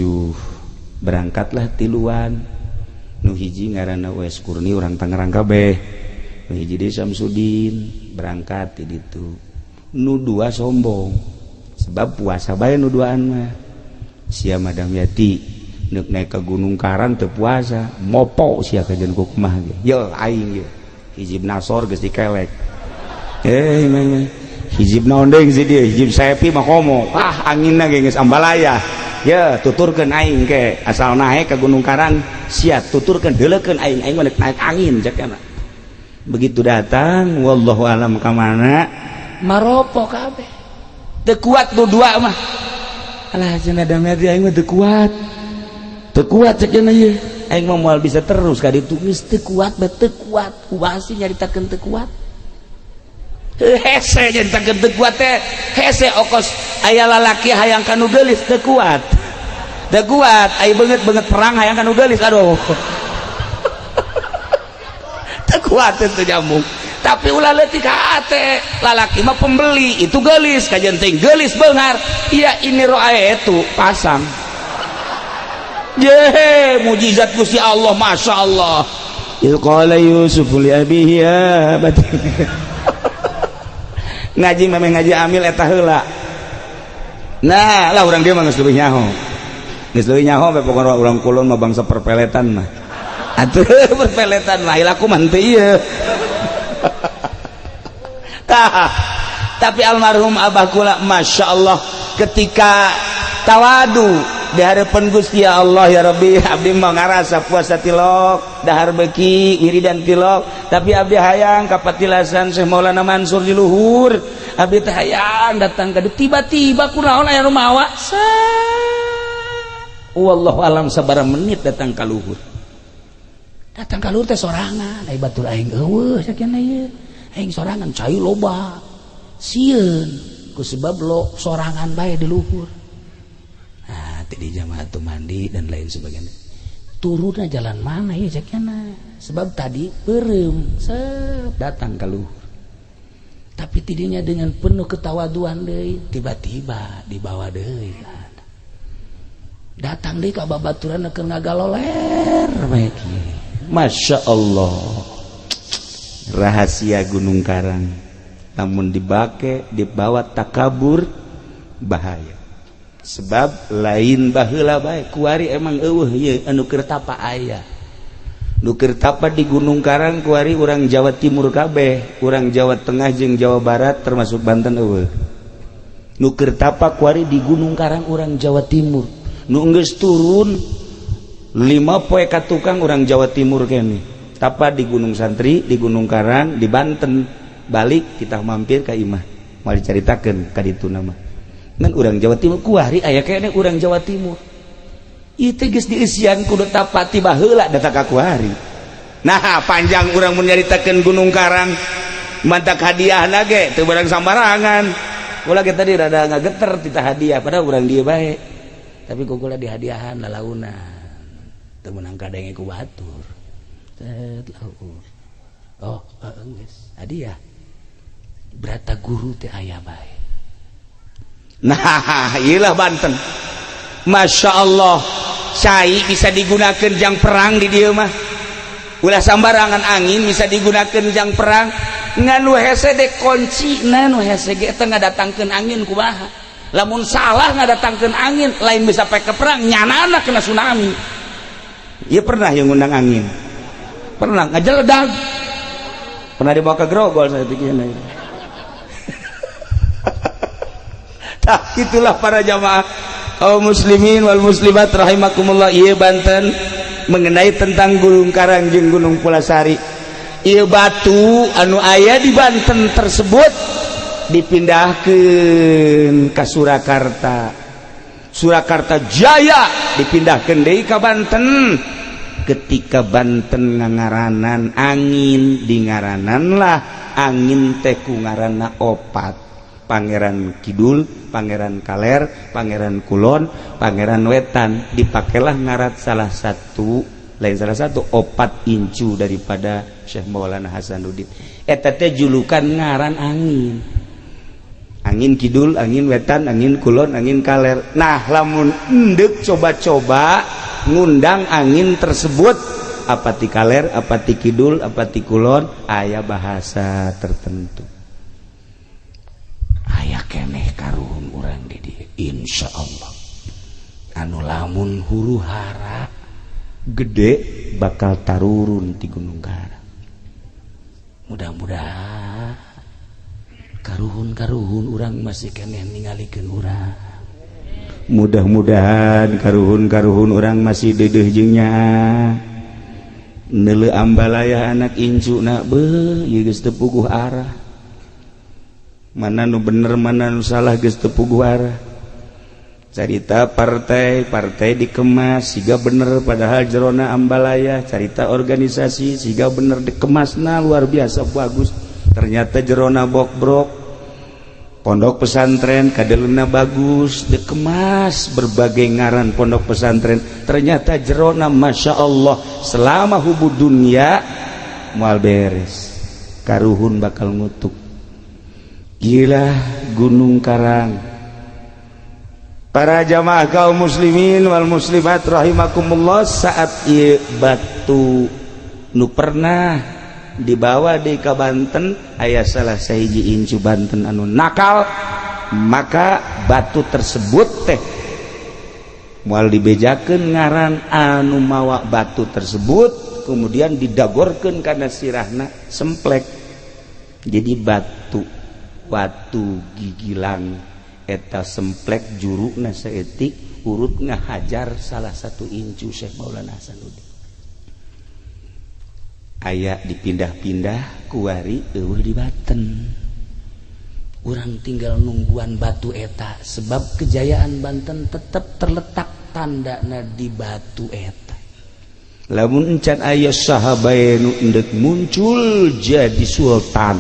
berangkatlah tiluan. Nu hiji ngaranna Wes Kurni, urang Tangerang kabeh, nu hiji deui Samsudin, berangkat di ditu. Nu dua sombong sebab puasa bae nu duaan mah. Sia Madam Yati neuk naik ke Gunung Karang teu puasa, mopo sia kajen ku kumaha ge. Ye aing ye hijib nasor geus dikelek, eh mah hijib naon deui si dieu, hijib sepi mah komo ah anginna ge geus ambalaya. Ya tuturkeun aing ke asal naik ke Gunung Karang, sia tuturkeun, deuleukeun aing, aing mah naik angin cek. Begitu datang, wallahu alam ka mana. Maropo kabeh. Teu kuat nu dua mah. Alah cenah Damyati, aing mah teu kuat, teu kuat cek cenah ieu, aing mah moal bisa terus ka ditu. Geus teu kuat bae, teu kuat kumaha sih nyaritakeun teu kuat? Hese nyaritakeun teu kuat teh hese, okos aya lalaki hayang ka nu geulis, teu kuat, teu kuat. Aya beungeut-beungeut perang hayang ka nu geulis, aduh, teu kuat, teu nyambung. Tapi ulah leutik hate, lalaki mah pembeli itu geulis, kajian ting geulis beunghar. Iya, ini roa itu pasang ye mujizat Gusti Allah, Masya Allah. Idh qala Yusuf li abihi ya abati. Ngaji memang ngaji amil eta heula. Nah lah urang dia mah geus leuwih nyaho, geus leuwih nyaho bae. Pokona urang kulon mah bangsa perpeletan mah atuh, perpeletan mah laku mah henteu ieu. Tah, tapi almarhum abah kula, Masya Allah, ketika tawadu di hadapan Gusti, ya Allah, ya Rabbi, abdi mah ngarasa puasa tilok, dahar beki, wiridan tilok, tapi abdi hayang kapatilasan Syekh Maulana Mansur di luhur, abdi teh hayang datang ka. Tiba-tiba kunaon aya nu mawa, wallahu alam sabaraha menit datang ka luhur. Datang ka luhur teh sorangan, ai batur aing eueuh sakieu ieu, aing sorangan, cai loba sieun ku sebab lo sorangan bae di luhur. Nah, tadi jamaah tuh mandi dan lain sebagainya. Turunnya jalan mana ya cekna, sebab tadi beureum set datang ke luhur. Tapi tidinya dengan penuh ketawaduan deui, tiba-tiba dibawa deui kan, datang deui ka babaturan keur ngagaloler bae kieu. Masya Allah, rahasia Gunung Karang namun dibake dibawa takabur bahaya, sebab lain baheula bae, kuari emang eueuh ieu anu keur tapa. Aya nu keur tapa di Gunung Karang kuari urang Jawa Timur kabeh, urang Jawa Tengah jeung Jawa Barat termasuk Banten eueuh. Nu keur tapa kuari di Gunung Karang urang Jawa Timur. Nu geus turun 5 poe ka tukang orang Jawa Timur kene. Tapa di Gunung Santri, di Gunung Karang, di Banten. Balik kita mampir ka imah. Moal dicaritakeun ka ditu nama. Ngan urang Jawa Timur kuari aya kene urang Jawa Timur. Ieu teh geus dieusian kudu tapa ti baheula datang ka kuari. Nah, panjang urang mun nyaritakeun Gunung Karang. Mantak hadiah ge teu barang sambarangan. Kula ge tadi rada ngageter tita hadiah, padahal urang dieu bae. Tapi ku kula dihadiahan lalaunan. Teu meunang kadenge ku batur. Set laur. Oh, geus hadiah. Brata guru teh aya bae. Nah, iyalah Banten. Masya Allah, cai bisa digunakan jang perang di dieu mah. Ulah sambarangan angin bisa digunakan jang perang. Ngan nu hese de kunci na nu hese ge teh ngadatangkeun angin kumaha. Lamun salah ngadatangkeun angin lain bisa pake perang, nyanana kena tsunami. Ieu pernah yang ngundang angin. Pernah ngajeledag. Pernah dibawa ke Grogol saya pikirnya. Nah, itulah para jamaah kaum muslimin wal muslimat rahimakumullah. Ieu Banten mengenai tentang Gunung Karang jeung Gunung Pulasari. Ieu batu anu aya di Banten tersebut dipindahkeun ka Surakarta. Surakarta Jaya dipindahkeun deui ka Banten. Ketika Banten ngangaranan angin, dingarananlah angin teh ku ngaranna opat. Pangeran Kidul, Pangeran Kaler, Pangeran Kulon, Pangeran Wetan. Dipakailah ngarat salah satu, lain salah satu, opat incu daripada Syekh Maulana Hasanuddin. Eta teh julukan ngaran angin. Angin Kidul, angin Wetan, angin Kulon, angin Kaler. Nah, lamun endek coba-coba ngundang angin tersebut, apa ti kaler, apa ti kidul, apa ti kulon, aya bahasa tertentu. Aya keneh karuhun urang di dieu insyaallah anu lamun huru hara gede bakal tarurun di Gunung Karang. Mudah-mudahan karuhun-karuhun urang masih keneh ningalikeun urang. Mudah-mudahan karuhun-karuhun urang masih dedeh jeung nyaah. Neuleu ambalaya anak incu na beuh ieu geus teu puguh arah. Mana nu bener mana nu salah geus teu puguh arah. Carita partai, partai dikemas siga bener padahal jerona ambalaya. Carita organisasi siga bener dikemasna luar biasa bagus, ternyata jerona bokbrok. Pondok pesantren kadelena bagus dikemas berbagai ngaran pondok pesantren, ternyata jerona masya Allah selama hubu dunia moal beres. Karuhun bakal ngutuk. Gila Gunung Karang. Para jamaah kaum muslimin wal muslimat rahimakumullah, saat ieu batu nu pernah dibawa di ka Banten aya salah sahiji incu Banten anu nakal, maka batu tersebut teh moal dibejakeun ngaran anu mawa batu tersebut, kemudian didagorkeun kana sirahna semplek jadi batu watu gigilang eta semplek jurukna saeutik urut ngahajar salah satu incu Syekh Maulana Hasanuddin. Aya dipindah-pindah kuari eueuh di Banten. Urang tinggal nungguan batu eta sebab kejayaan Banten tetap terletak tandana di batu eta. Lamun encan aya saha bae nu endek muncul jadi sultan,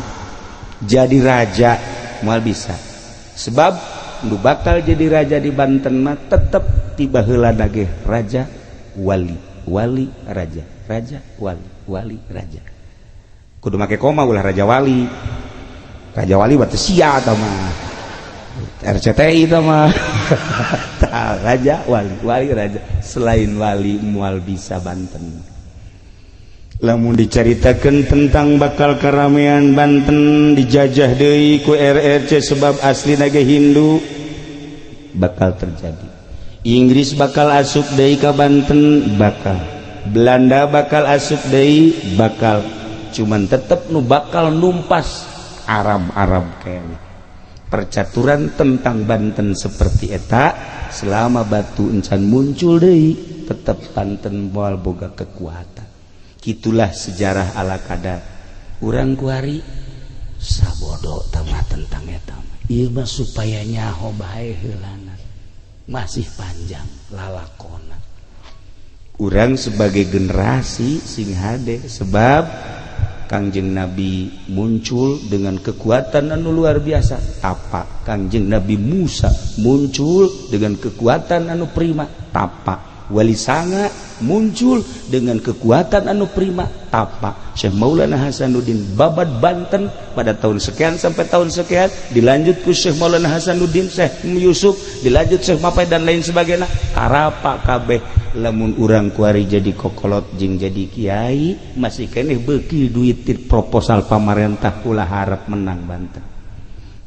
jadi raja moal bisa. Sebab nu bakal jadi raja di Banten mah tetep ti baheula ge raja wali, wali raja, raja wali, wali raja. Kudu make koma ulah raja wali. Raja wali berarti sia eta mah. RCTI eta mah. Tah, raja wali, wali raja. Selain wali moal bisa Banten. Lamun dicaritakeun tentang bakal keramaian Banten dijajah deui ku RRC sebab aslina ge Hindu bakal terjadi. Inggris bakal asup deui ka Banten bakal. Belanda bakal asup deui bakal. Cuman tetep nu bakal numpas Arab-Arab kayaknya. Percaturan tentang Banten seperti eta, selama batu encan muncul deui, tetap Banten moal boga kekuatan. Gitulah sejarah ala kadar. Urang kuari sabodo tama tentang eta mah. Ieu mah supaya nyaho bae heulana. Masih panjang lalakona. Urang sebagai generasi sing hade, sebab Kangjeng Nabi muncul dengan kekuatan anu luar biasa tapa. Kangjeng Nabi Musa muncul dengan kekuatan anu prima tapa. Wali Sanga muncul dengan kekuatan anu prima tapa. Syekh Maulana Hasanuddin babad Banten pada tahun sekian sampai tahun sekian, dilanjut ku Syekh Maulana Hasanuddin, Syekh Yusuf, dilanjut Syekh Mapai, dan lain sebagainya. Arapa kabeh. Lamun urang kuari jadi kokolot jeung jadi kiai masih keneh beuki duit ti proposal pamarentah, ulah harap menang Banten.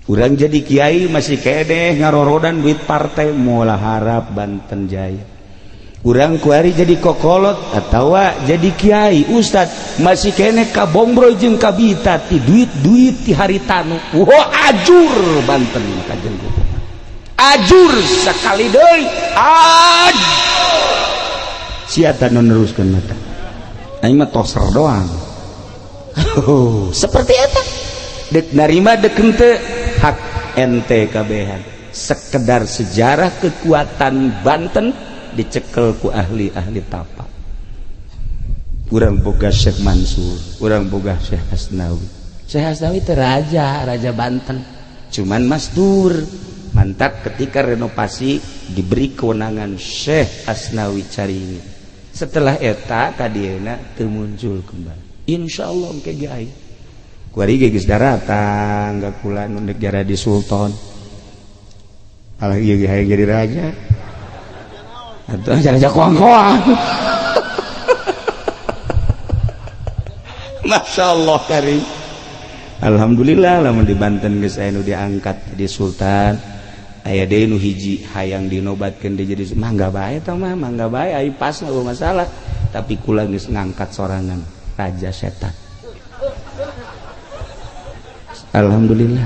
Urang jadi kiai masih keneh ngarorodan duit partai, moal harap Banten jaya. Urang kuari jadi kokolot atau jadi kiai, ustad, masih keneh kabombro jeung kabita ti duit-duit ti haritanu. Wah, ajur Banten kajen, ajur sekali deui, ajur. Siapa nu neruskeun mata aing mah toser doang. Oh, seperti eta. Dek narima dek henteu, hak ente kabehan. Sekedar sejarah kekuatan Banten dicekel ku ahli-ahli tapa. Urang boga Syekh Mansur, urang boga Syekh Hasnawi. Syekh Hasnawi itu raja, raja Banten. Cuman masdur mantap ketika renovasi diberi kewenangan Syekh Asnawi Caringin. Setelah eta kadieuna teu muncul kembali. Insya Allah engke ge aya. Kuari ge geus daratang ka kula nu negara di sultan. Alah, ieu ge hayang jadi raja. Atuh raja koang-koang. Masya Allah karim. Alhamdulillah lamun di Banten geus aya nu diangkat jadi sultan. Aya deui nu hiji hayang dinobatkeun deui jadi mangga bae tah mah, mangga bae, ai pas mah masalah. Tapi kula geus ngangkat sorangan raja setan. Alhamdulillah.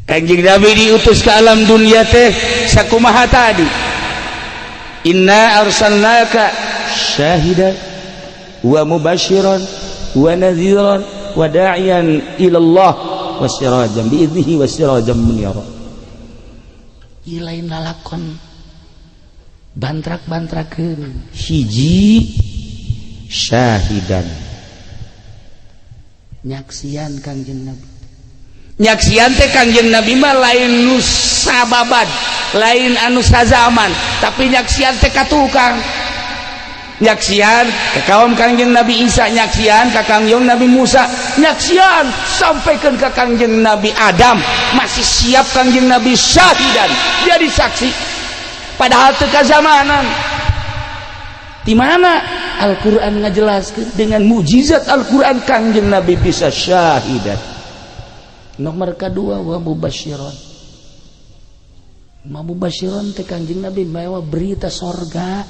Kanjeng Nabi diutus ke alam dunia teh sakumaha tadi. Inna arsalnaka syahidan wa mubasyiran wa nadhiran wa da'iyan ila Allah wa sirajan bi idnihi wa sirajan munira. Ieu lain lalakon bantrak-bantrakeun. Hiji syahidan, nyaksian Kangjeng Nabi. Nyaksian teh Kangjeng Nabi mah lain nu sababad, lain anu sazaman, tapi nyaksian teh ka tukang. Nyaksian ke kaum Kangjeng Nabi Isa, nyaksian ka Kangjeng Nabi Musa, nyaksian sampaikan ke Kangjeng Nabi Adam, masih siap Kangjeng Nabi syahidan jadi saksi padahal teu kazamanan. Di mana Al-Qur'an ngajelaskeun dengan mukjizat Al-Qur'an Kangjeng Nabi bisa syahidan. Nomor kedua wa mubasyiron. Ma mubasyiron teh Kangjeng Nabi mawa berita sorga.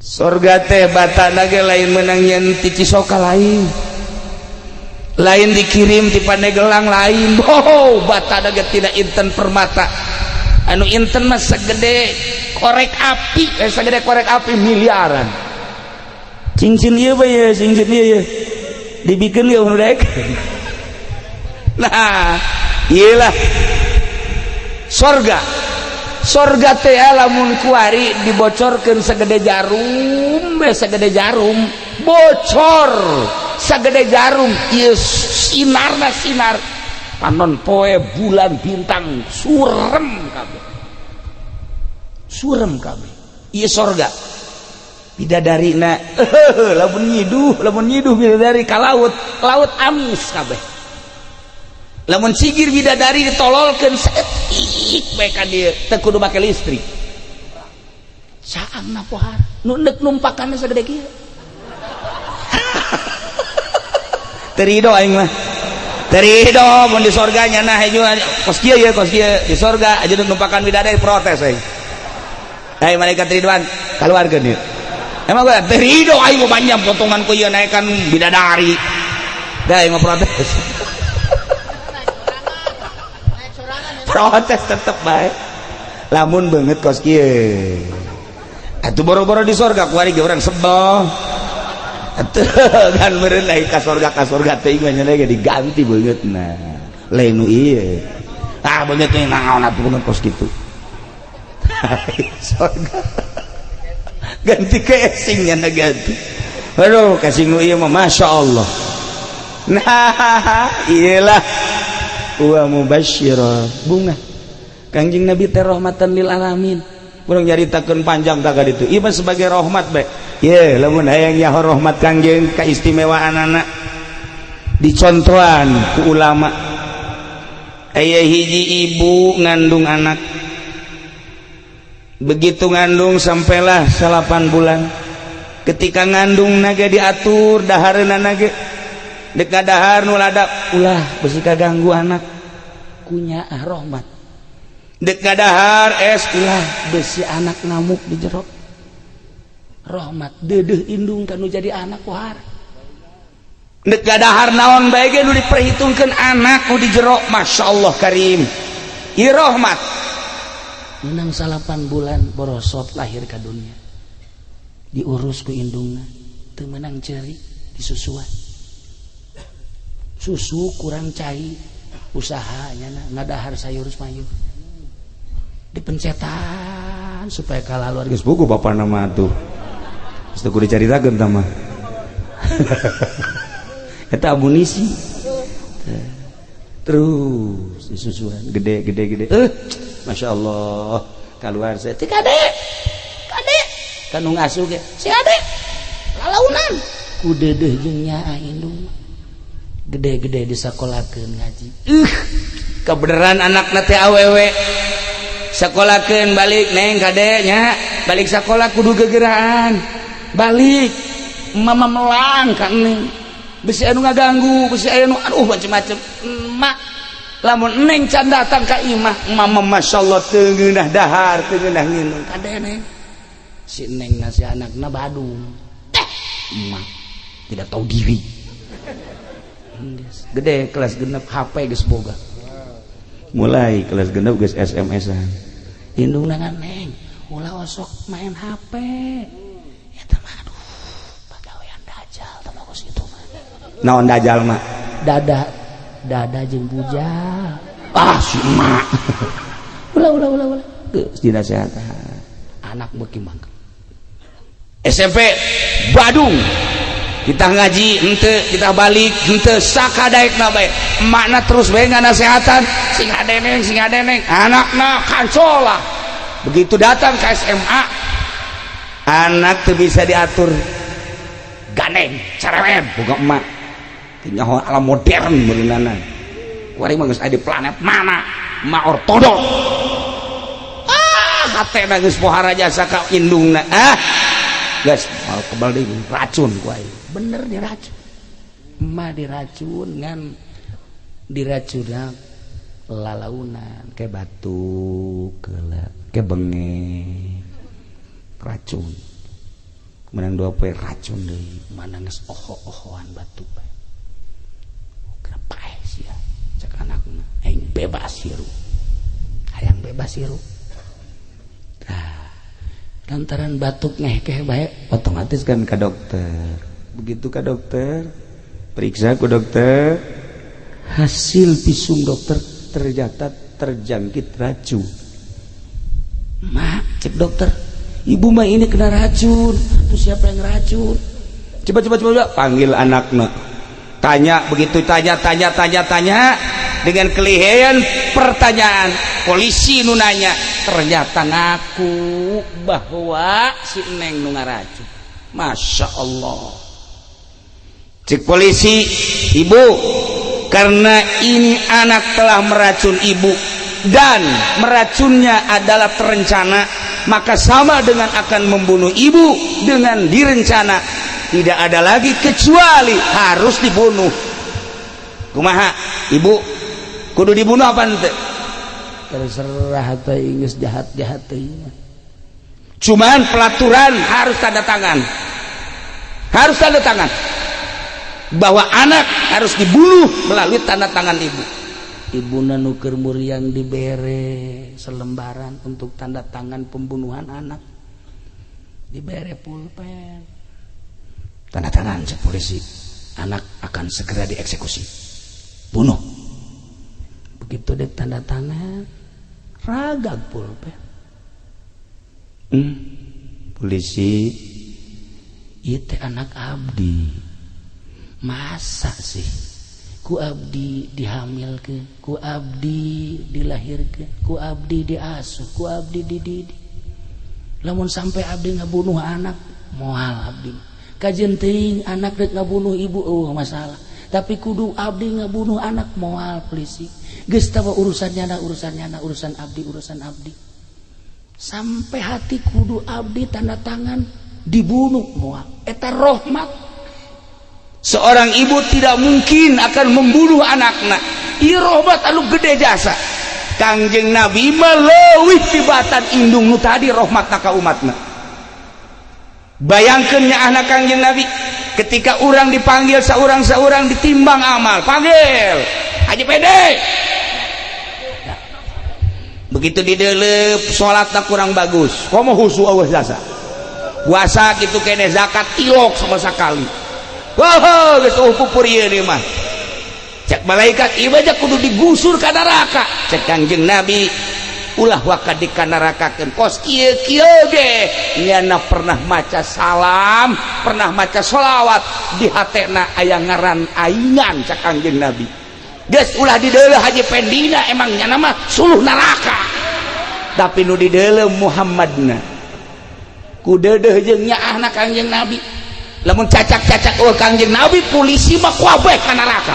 Sorga teh batana ge lain menang nyen ti Cisoka, lain lain dikirim ti Pandeglang, lain. Oh, batana ge tidak inten permata anu inten mah segede korek api, segede korek api miliaran. Cincin ieu bae ye, cincin ieu ye dibikeun ieu nu daek. Nah, iyalah sorga. Sorga teh lamun kuari dibocorkeun segede jarum, segede jarum bocor, segede jarum ieu sinarna sinar panon poe bulan bintang surem kabeh, surem kabeh ieu sorga. Bidadarina lamun nyiduh bidadari ka laut, laut amis kabeh. Lamun sigir bidadari ditololkeun saeutik bae ka dieu, teu kudu make listrik. Saangna pohara nu neuk numpakanna sagede kieu. Teu rido aing mah. Teu rido mun di sorga nya nah hejo kos kieu ye, kos kieu di sorga aja numpakan bidadari protes aing. Hei malaikat Ridwan, keluarkeun ieu. Emang gue terido aing banyak potongan ku ieu naekan bidadari. Dah aing mah protes. Protes tetep bae. Lamun beungeut kos kieu. Atuh boro-boro di sorga kuari ge urang sebel. Atuh kan meureun lain ka sorga teuing mah nya ge diganti beungeutna. Lain nu ieu. Ah beungeut teh naon atuh beungeut kos kitu. Sorga. Ganti casing nya ganti. Aduh casing nu ieu mah Masya Allah. Nah iyalah wa mubasyira bunga Kangjeng Nabi teh rahmatan lil alamin. Urang nyaritakeun panjang tak ditu. Ieu mah sebagai rahmat bae. Ye lamun hayang nyaho rahmat Kangjeng kaistimewaanana dicontohan ku ulama. Aya hiji ibu ngandung anak. Begitu ngandung sampailah 8 bulan. Ketika ngandung naga diatur dahareuna nage. Dek dahar nu ladap ulah besi kaganggu anak. Kunyaah rahmat. Dek dahar es ulah besi anak ngamuk di jero. Rahmat deudeuh indung kanu jadi anak wahar. Dek dahar naon bae ge nu diperhitungkeun anak nu di jero. Masya Allah karim. Ieu rahmat. Menang 8 bulan borosot lahir ka dunia. Diurus ku indungna, teu meunang ceuri disusuan. Susu kurang cai, usahanya ngadahar sayur mayur. Dipencetan supaya kalah luar. Geus buku bapak nama tuh. Geus teu kudu dicaritakeun tah mah. Eta amunisi. Terus disusuan gede gede gede. Masya Allah keluar saya teh kade kade kanu ngasuh ge si ade lalaunan ku deudeuh jeung nyaah indung gede-gede disakolakeun ngaji. Kebenaran anakna teh awewe sakolakeun balik neng kade nya balik sakola kudu gegeraan balik mama melang ka neng besi anu ngaganggu besi anu aduh macem-macem emak lamun neng can datang ka imah mama Masya Allah teu ngeunah dahar teu ngeunah nginum kade neng si neng nasi anakna badung teh emak tidak tahu diri. Gede kelas genep HP geus boga mulai kelas genep geus SMS-an indungna neng ulah osok main HP eta mah aduh pagawean dajal tah mah kos kitu mah. Naon dajal mah? Dada dada jeung bujal. Ah si emak ulah ulah ulah ulah geus dinasehatan anak beuki mangke SMP Badung kita ngaji henteu kita balik henteu sakadaekna bae emakna terus bae nganasehatan sing adeneng sing adeneng anakna kancola. Begitu datang ke SMA anak teu bisa diatur gandeng cerewet boga emak teu nyaho alam modern meureunana kuari mah geus aya di planet mana emak ortodok ah hatena geus pohara jasa ka indungna ah geus mal kebal deui racun ku aing. Bener diracun emak diracun ngan diracunna lalaunan ke batuk ke bengek racun menang 2 poe racun deui mana geus oho-ohoan batuk bae kenapa sia cek anakna aing bebas hirup hayang bebas hirup. Tah lantaran batuk ngehkeh bae otomatis kan ke dokter. Begitu ke dokter periksa ke dokter hasil visum dokter ternyata terjangkit racun. Mak cek dokter ibu mah ini kena racun. Terus siapa yang racun? Coba coba coba panggil anaknya tanya. Begitu tanya tanya tanya tanya dengan kelihayan pertanyaan polisi nu nanya ternyata ngaku bahwa si neng nu ngaracun. Masya Allah cek polisi ibu karena ini anak telah meracun ibu dan meracunnya adalah terencana maka sama dengan akan membunuh ibu dengan direncana tidak ada lagi kecuali harus dibunuh. Kumaha ibu kudu dibunuh apa ente? Terserah teh geus jahat-jahat teh. Cuman pelaturan harus tanda tangan, harus tanda tangan bahwa anak harus dibunuh melalui tanda tangan ibu. Ibuna nu keur muriang dibere selembaran untuk tanda tangan pembunuhan anak, dibere pulpen, tanda tangan. Cek polisi, anak akan segera dieksekusi, bunuh. Begitu dek tanda tangan, ragag pulpen. Polisi. Itu anak abdi, masa sih ku abdi dihamilkeun, ku abdi dilahirkeun, ku abdi diasuh, ku abdi dididik, lamun sampai abdi ngabunuh anak, moal abdi. Kajeun teuing anak rek ngabunuh ibu, oh masalah, tapi kudu abdi ngabunuh anak, moal. Polisi, geus tawa urusan nyana, urusan nyana, urusan abdi, urusan abdi. Sampai hati kudu abdi tanda tangan dibunuh, moal. Eta rahmat. Seorang ibu tidak mungkin akan membunuh anaknya. Ieu rahmat anu gede jasa. Kangjeng Nabi mah leuwih tibatan indung nu tadi rahmatna ka umatna. Bayangkeun nya anak Kangjeng Nabi ketika orang dipanggil seorang-seorang, ditimbang amal, panggil Haji Pede. Begitu didelep, salatna kurang bagus, komo husu Allah jasa, puasa gitu kene, zakat tilok sama sekali. Wah, geus pupur ieu mah. Cek malaikat, ieu aja kudu digusur ka neraka. Cek Kangjeng Nabi, ulah waka dikanarakakeun, kos kieu kieu ge nyana pernah maca salam, pernah maca sholawat, di hatena aya ngaran aingan. Cek Kangjeng Nabi, geus ulah dideuleu Haji Pendina, emang nyana mah suluh neraka, tapi nu dideuleu Muhammadna. Ku deudeuh jeung nyaahna Kangjeng Nabi. Lamun cacak-cacak eueuh Kangjeng Nabi, polisi mah kabeh ka neraka,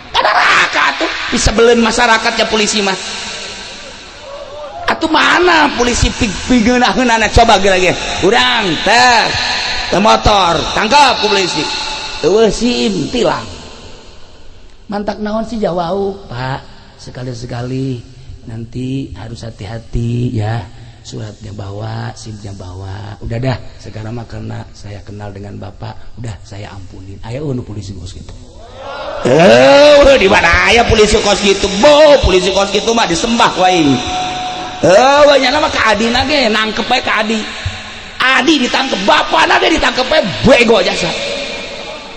ka neraka atuh. Bisa beleun masyarakatnya polisi mah atuh. Mana polisi pigeunah-geunahna? Coba ge lagi urang teh motor tangkap ku polisi, eueuh SIM, tilang. Mantak naon sih jawau, Pak, sekali-sekali nanti harus hati-hati ya, suratnya bawa, SIM-nya bawa. Udah dah, sekarang mah karena saya kenal dengan Bapak, udah saya ampunin. Ayo nu polisi bos gitu. Eh, di mana aya polisi kos gitu? Bo, polisi kos gitu mah disembah wae. Eh, banyak nama ke Adi nage, nangkep bae ke Adi. Adi ditangkep, bapak nage ditangkep bae, bego jasa.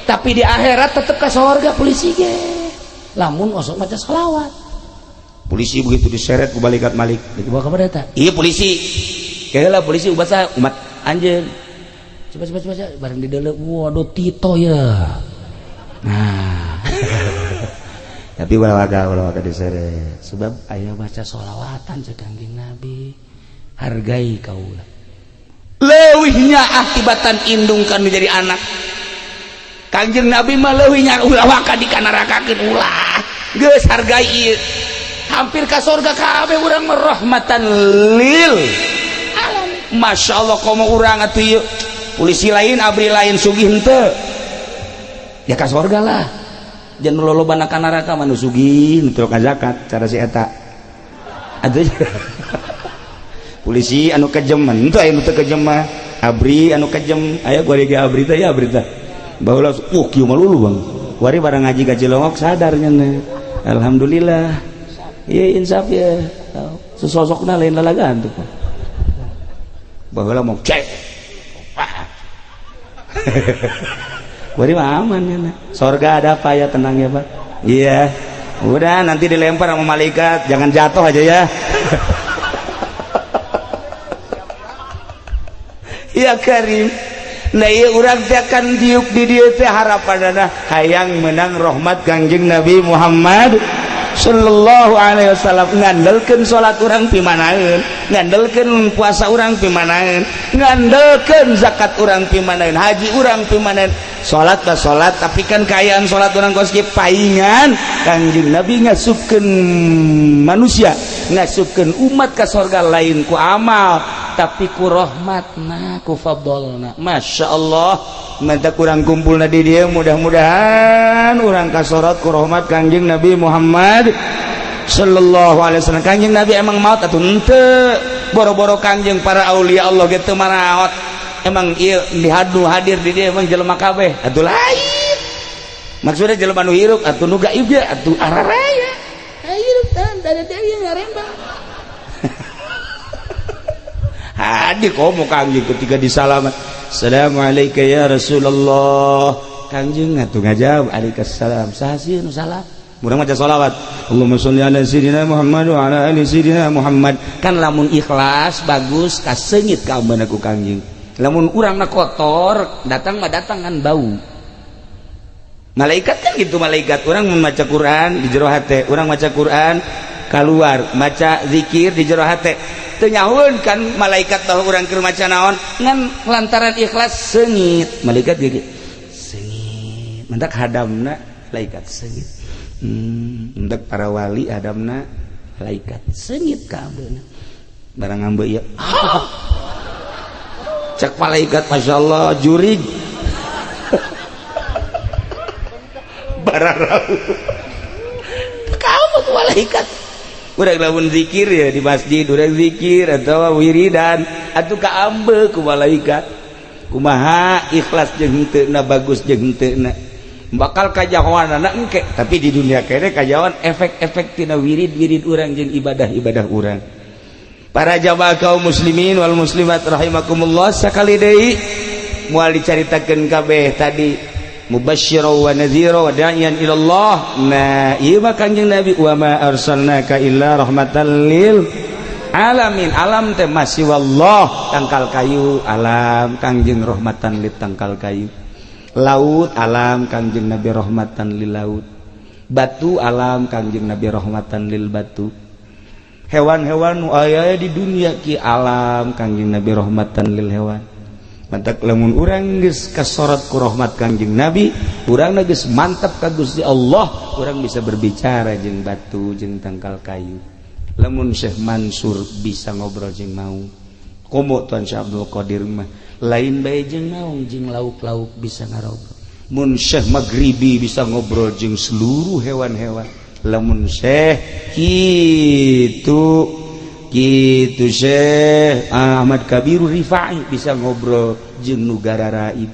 Tapi di akhirat tetep ke sorga polisi ge. Lamun osok maca sholawat. Polisi begitu diseret ku malaikat Malik. Dibawa ke mana eta? Iya, polisi. Keheula polisi ubat saya umat anjeun. Coba coba coba, bareng di dalam, waduh, Tito ya. Nah. Tapi ulah waka, ulah waka diseret. Sebab aya baca sholawatan cek Kangjeng Nabi. Hargai kaula. Leuwihnya akibatan indung kan menjadi anak. Kangjeng Nabi mah leuwihnya, ulah waka dikanarakakeun, ulah. Geus, hargai ieu. Hampir ka sorga kabeh urang mah, rahmatan lil alamin. Masya Allah, komo urang atuh ieu. Polisi lain, abri lain, sugih henteu. Ya ka sorga lah. Jangan lolobana ka neraka mah nu sugih, nu teu zakat cara si eta. Atuh Polisi anu kejem henteu, aya nu teu kejem mah. Abri anu kejem aya, gua ge abri teh ya, abri teh. Baheula kieu mah lulu, Bang. Kuari barang ngaji ka Cilongok sadar nya. Alhamdulillah. Iya, insaf ya. Sesosokna lain lalagaan tuh. Baheula mau cek. Kuari mah aman ya. Sorga ada apa ya, tenang ya, Pak. Iya. Udah, nanti dilempar sama malaikat, jangan jatuh aja ya. Ya Karim. Nah, iya, urang teh akan diuk di dieu teh harapanana hayang menang rahmat Kangjeng Nabi Muhammad sallallahu alaihi wasallam. Ngandelkeun salat urang pimanaeun, ngandelkeun puasa urang pimanaeun, ngandelkeun zakat urang pimanaeun, haji urang pimanaeun. Salat mah salat, tapi kan kaayaan salat urang kos kieu paingan Kangjeng Nabi ngasupkeun manusia, ngasupkeun umat ka sorga lain ku amal, tapi ku rahmatna, ku fadlna. Masya Allah, mata kurang kumpulna di dieu, mudah-mudahan urang kasorot ku rahmat Kangjeng Nabi Muhammad sallallahu alaihi wasallam. Kangjeng Nabi emang maut atau henteu? Boro-boro Kangjeng, para aulia Allah gitu maraot. Emang ieu dihadu hadir di dia emang jelema kabeh atuh? Lain, maksudnya jelema nu hirup atuh, nu gaib ge atuh araraya hirup tan dari dia ngarembang. Hadir komo Kangjeng ketika disalaman, "Assalamualaikum ya Rasulullah." Kangjeng atuh ngajawab, "Waalaikumsalam." Saha sih nu salam? Urang maca sholawat, "Allahumma sholli ala sayyidina Muhammad wa ala ali sayyidina Muhammad." Kan lamun ikhlas bagus, kaseungit ka ku Kangjeng. Lamun urang na kotor, datang mah datang kan bau. Malaikat kan gitu, malaikat orang membaca Quran di jero hate, orang maca Quran keluar, maca zikir di jero hate, teu nyahueun kan malaikat tahu urang keur maca naon. Ngan lantaran ikhlas, seungit malaikat gitu, seungit. Mentak hadamna malaikat seungit. Mentak para wali hadamna malaikat seungit ka barang ngambe ieu. Cek malaikat, "Masya Allah, jurig bararau kamu." Malaikat udah lamun zikir ya di masjid, udah zikir atau wiridan atau kaambe ku malaikat. Kumaha ikhlas jeung henteu, bagus jeung henteu, bakal kajahoan anak engke. Tapi di dunia kene kajahoan efek-efek tina wirid-wirid urang jeung ibadah-ibadah urang. Para jamaah kaum muslimin wal muslimat rahimakumullah, sakali deui moal dicaritakeun kabeh tadi, mubasysyira wa nadhira wa da'iyan ila Allah. Nah, ieu mah Kanjeng Nabi, wa ma arsalnaka illa rahmatan lil alamin. Alam teh masih wallah, tangkal kayu alam, Kangjeng rahmatan lil tangkal kayu. Laut alam, Kangjeng Nabi rahmatan lil laut. Batu alam, Kangjeng Nabi rahmatan lil batu. Hewan-hewan nu aya di dunia ki alam, Kangjeng Nabi rahmatan lil hewan. Mantak lamun urang geus kasorot ku rahmat Kangjeng Nabi, urang geus mantap ka Gusti Allah, urang bisa berbicara jeung batu jeung tangkal kayu. Lamun Syekh Mansur bisa ngobrol jeung maung, komo Tuan Syekh Abdul Qadir mah lain bae jeung maung, jeung lauk-lauk bisa ngarobrol. Mun Syekh Maghribi bisa ngobrol jeung seluruh hewan-hewan. Lamun Syekh kitu gitu, Syekh Ahmad Kabiru Rifai bisa ngobrol jeung nu gararaib.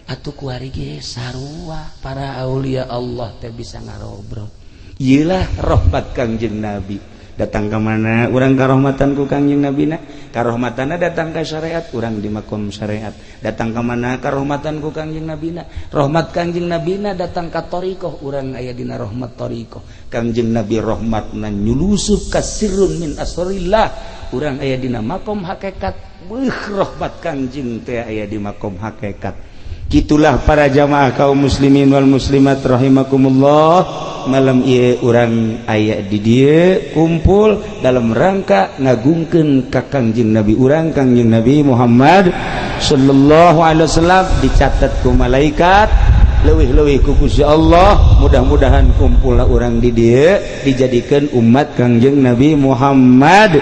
Atuh kuari ge sarua, para aulia Allah teh bisa ngarobrol. Iyalah rahmat Kangjeng Nabi. Datang ke mana urang karohmatan ku Kangjeng Nabi na? Karohmatana datang ke syariat, urang di makom syariat. Datang ke mana karohmatan ku Kangjeng Nabi na? Rahmat Kangjeng Nabi na datang ka thoriqoh, urang aya dina rahmat thoriqoh. Kangjeng Nabi rahmatna nyulusup ka sirrun min asrillah, urang aya dina makom hakikat. Beuh, rahmat Kangjeng teh aya di makom hakikat. Gitulah para jamaah kaum muslimin wal muslimat rahimakumullah. Malam ieu urang aya di dieu kumpul dalam rangka ngagungkeun ka Kangjeng Nabi urang, Kangjeng Nabi Muhammad sallallahu alaihi wasallam. Dicatat ku malaikat, leuwih-leuwih ku Gusti Allah. Mudah-mudahan kumpul urang di dieu dijadikan umat Kangjeng Nabi Muhammad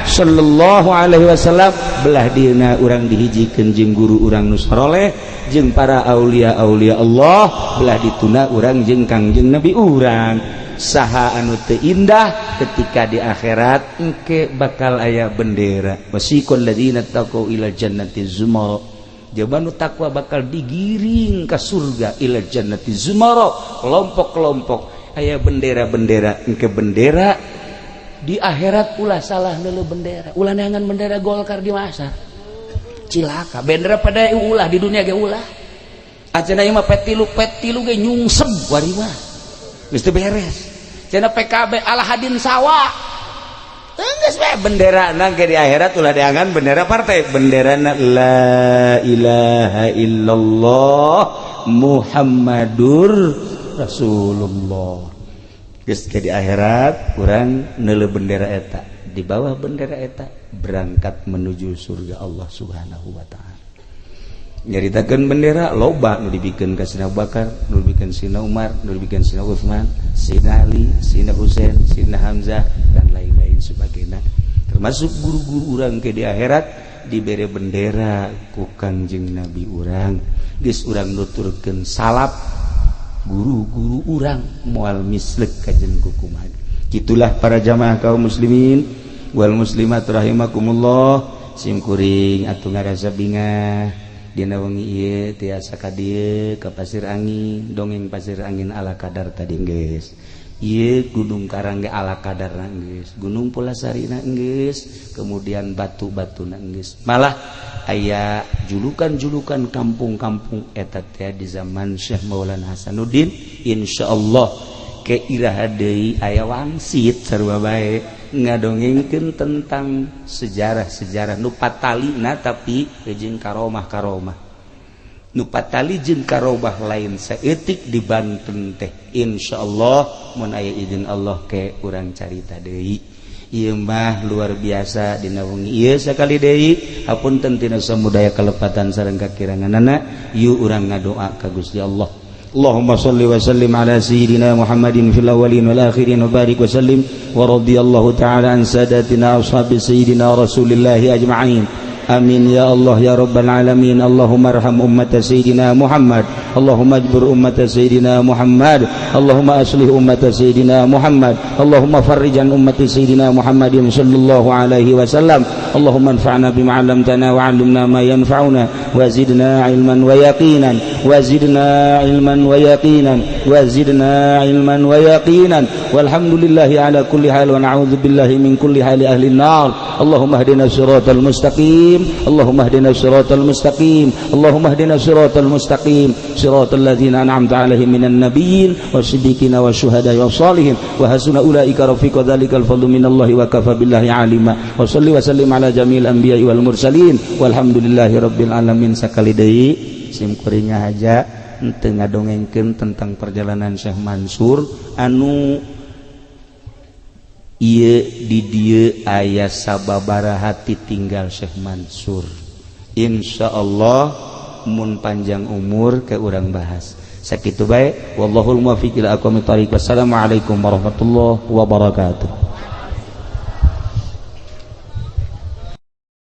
sallallahu alaihi wasallam. Belah dina urang dihijikeun jeung guru urang nu saroleh, jeung para aulia-aulia Allah. Belah dituna urang jeung Kangjeng Nabi urang. Saha anu teu indah ketika di akhirat engke bakal aya bendera, wasiqal ladzina taqau ila jannati zumara. Jaban nu takwa bakal digiring ka surga, ila jannati zumara, kelompok-kelompok, aya bendera-bendera engke. Bendera Di akhirat ulah salah nelu bendera, ulah neangan bendera Golkar di masa cilaka. Bendera pada ulah, di dunia ge ulah. Acana ieu mah P3, P3 ge nyungsep wari mah geus teu beres. Cenah PKB ala hadin sawa. Geus bae bendera nang di akhirat ulah diangan bendera partai, bendera la ilaha illallah Muhammadur Rasulullah. Geus ke di akhirat urang neuleuh bendera eta, di bawah bendera eta berangkat menuju surga Allah Subhanahu wa taala. Nyaritakeun bendera loba nu dibikeun ka Sina Bakar, nu dibikeun Sina Umar, nu dibikeun Sina Utsman, Sina Ali, Sina Husain, Sina Hamzah, dan lain-lain sebagainya. Termasuk guru-guru urang ke di akhirat dibere bendera ku Kangjeng Nabi urang. Geus urang nuturkeun salap guru-guru urang, moal mislek kajen kukumaha. Gitulah para jamaah kaum muslimin. Wal muslimat rahimakumullah. Sim kuring atuh ngarasa bingah dina wengi ieu tiasa ka dieu ka Pasir Angin, dongeng Pasir Angin ala kadar tadi geus. Ieu Gunung Karang ge ala kadar geus, Gunung Pulasari geus, kemudian batu-batu geus. Malah aya julukan-julukan kampung-kampung eta teh di zaman Syekh Maulana Hasanuddin. Insyaallah ke iraha deui aya wangsit sarua bae ngadongengkeun tentang sejarah-sejarah nu patalina, tapi jeung karomah-karomah nu patali jeung karomah lain saeutik di Banten teh. Insyaallah mun aya izin Allah ke urang carita deui. Ieu mah luar biasa dina wengi ieu. Sakali deui hapunten tina samudaya kalepatan sareng kakiranganana. Yuk, urang ngadoa ka Gusti Allah. Allahumma salli wa sallim ala sayyidina Muhammadin fil awwalin wal akhirin wa barik wa sallim wa radiyallahu ta'ala an sadatina ashabi sayyidina Rasulillah ajma'in. Amin ya Allah ya rabbal alamin. Allahumma arham ummat sayyidina Muhammad. Allahumma ajbur ummat sayyidina Muhammad. Allahumma aslih ummat sayyidina Muhammad. Allahumma farrij an ummat sayyidina Muhammadin sallallahu alaihi wasallam. Allahumma anfa'na bima 'allamtana wa 'allimna ma yanfa'una wa zidna ilman wa yaqinan wa zidna ilman wa yaqinan wa zidna ilman wa yaqinan. Walhamdulillahi ala kulli hal wa na'udzu billahi min kulli hali ahli an-nar. Allahumma ihdina siratal mustaqim. Allahumma ihdina siratal mustaqim. Allahumma ihdina siratal mustaqim, siratal ladzina an'amta 'alaihim minan nabiyyin wasiddiqina wasyuhada wassalihin wa hasuna ulaika rafiqa. Dzalikal fadlu minallahi wa kafa billahi alima. Wa salli wa sallim ala jamil anbiya'i wal mursalin walhamdulillahi rabbil alamin. Sakali deui sim kuring aja henteu ngadongengkeun tentang perjalanan Syekh Mansur anu ieu di dieu aya sababaraha tinggal Syekh Mansur. Insyaallah mun panjang umur ke urang bahas. Sakitu bae, wallahul muwaffiq ila aqwamit thariq. Wassalamualaikum warahmatullahi wabarakatuh.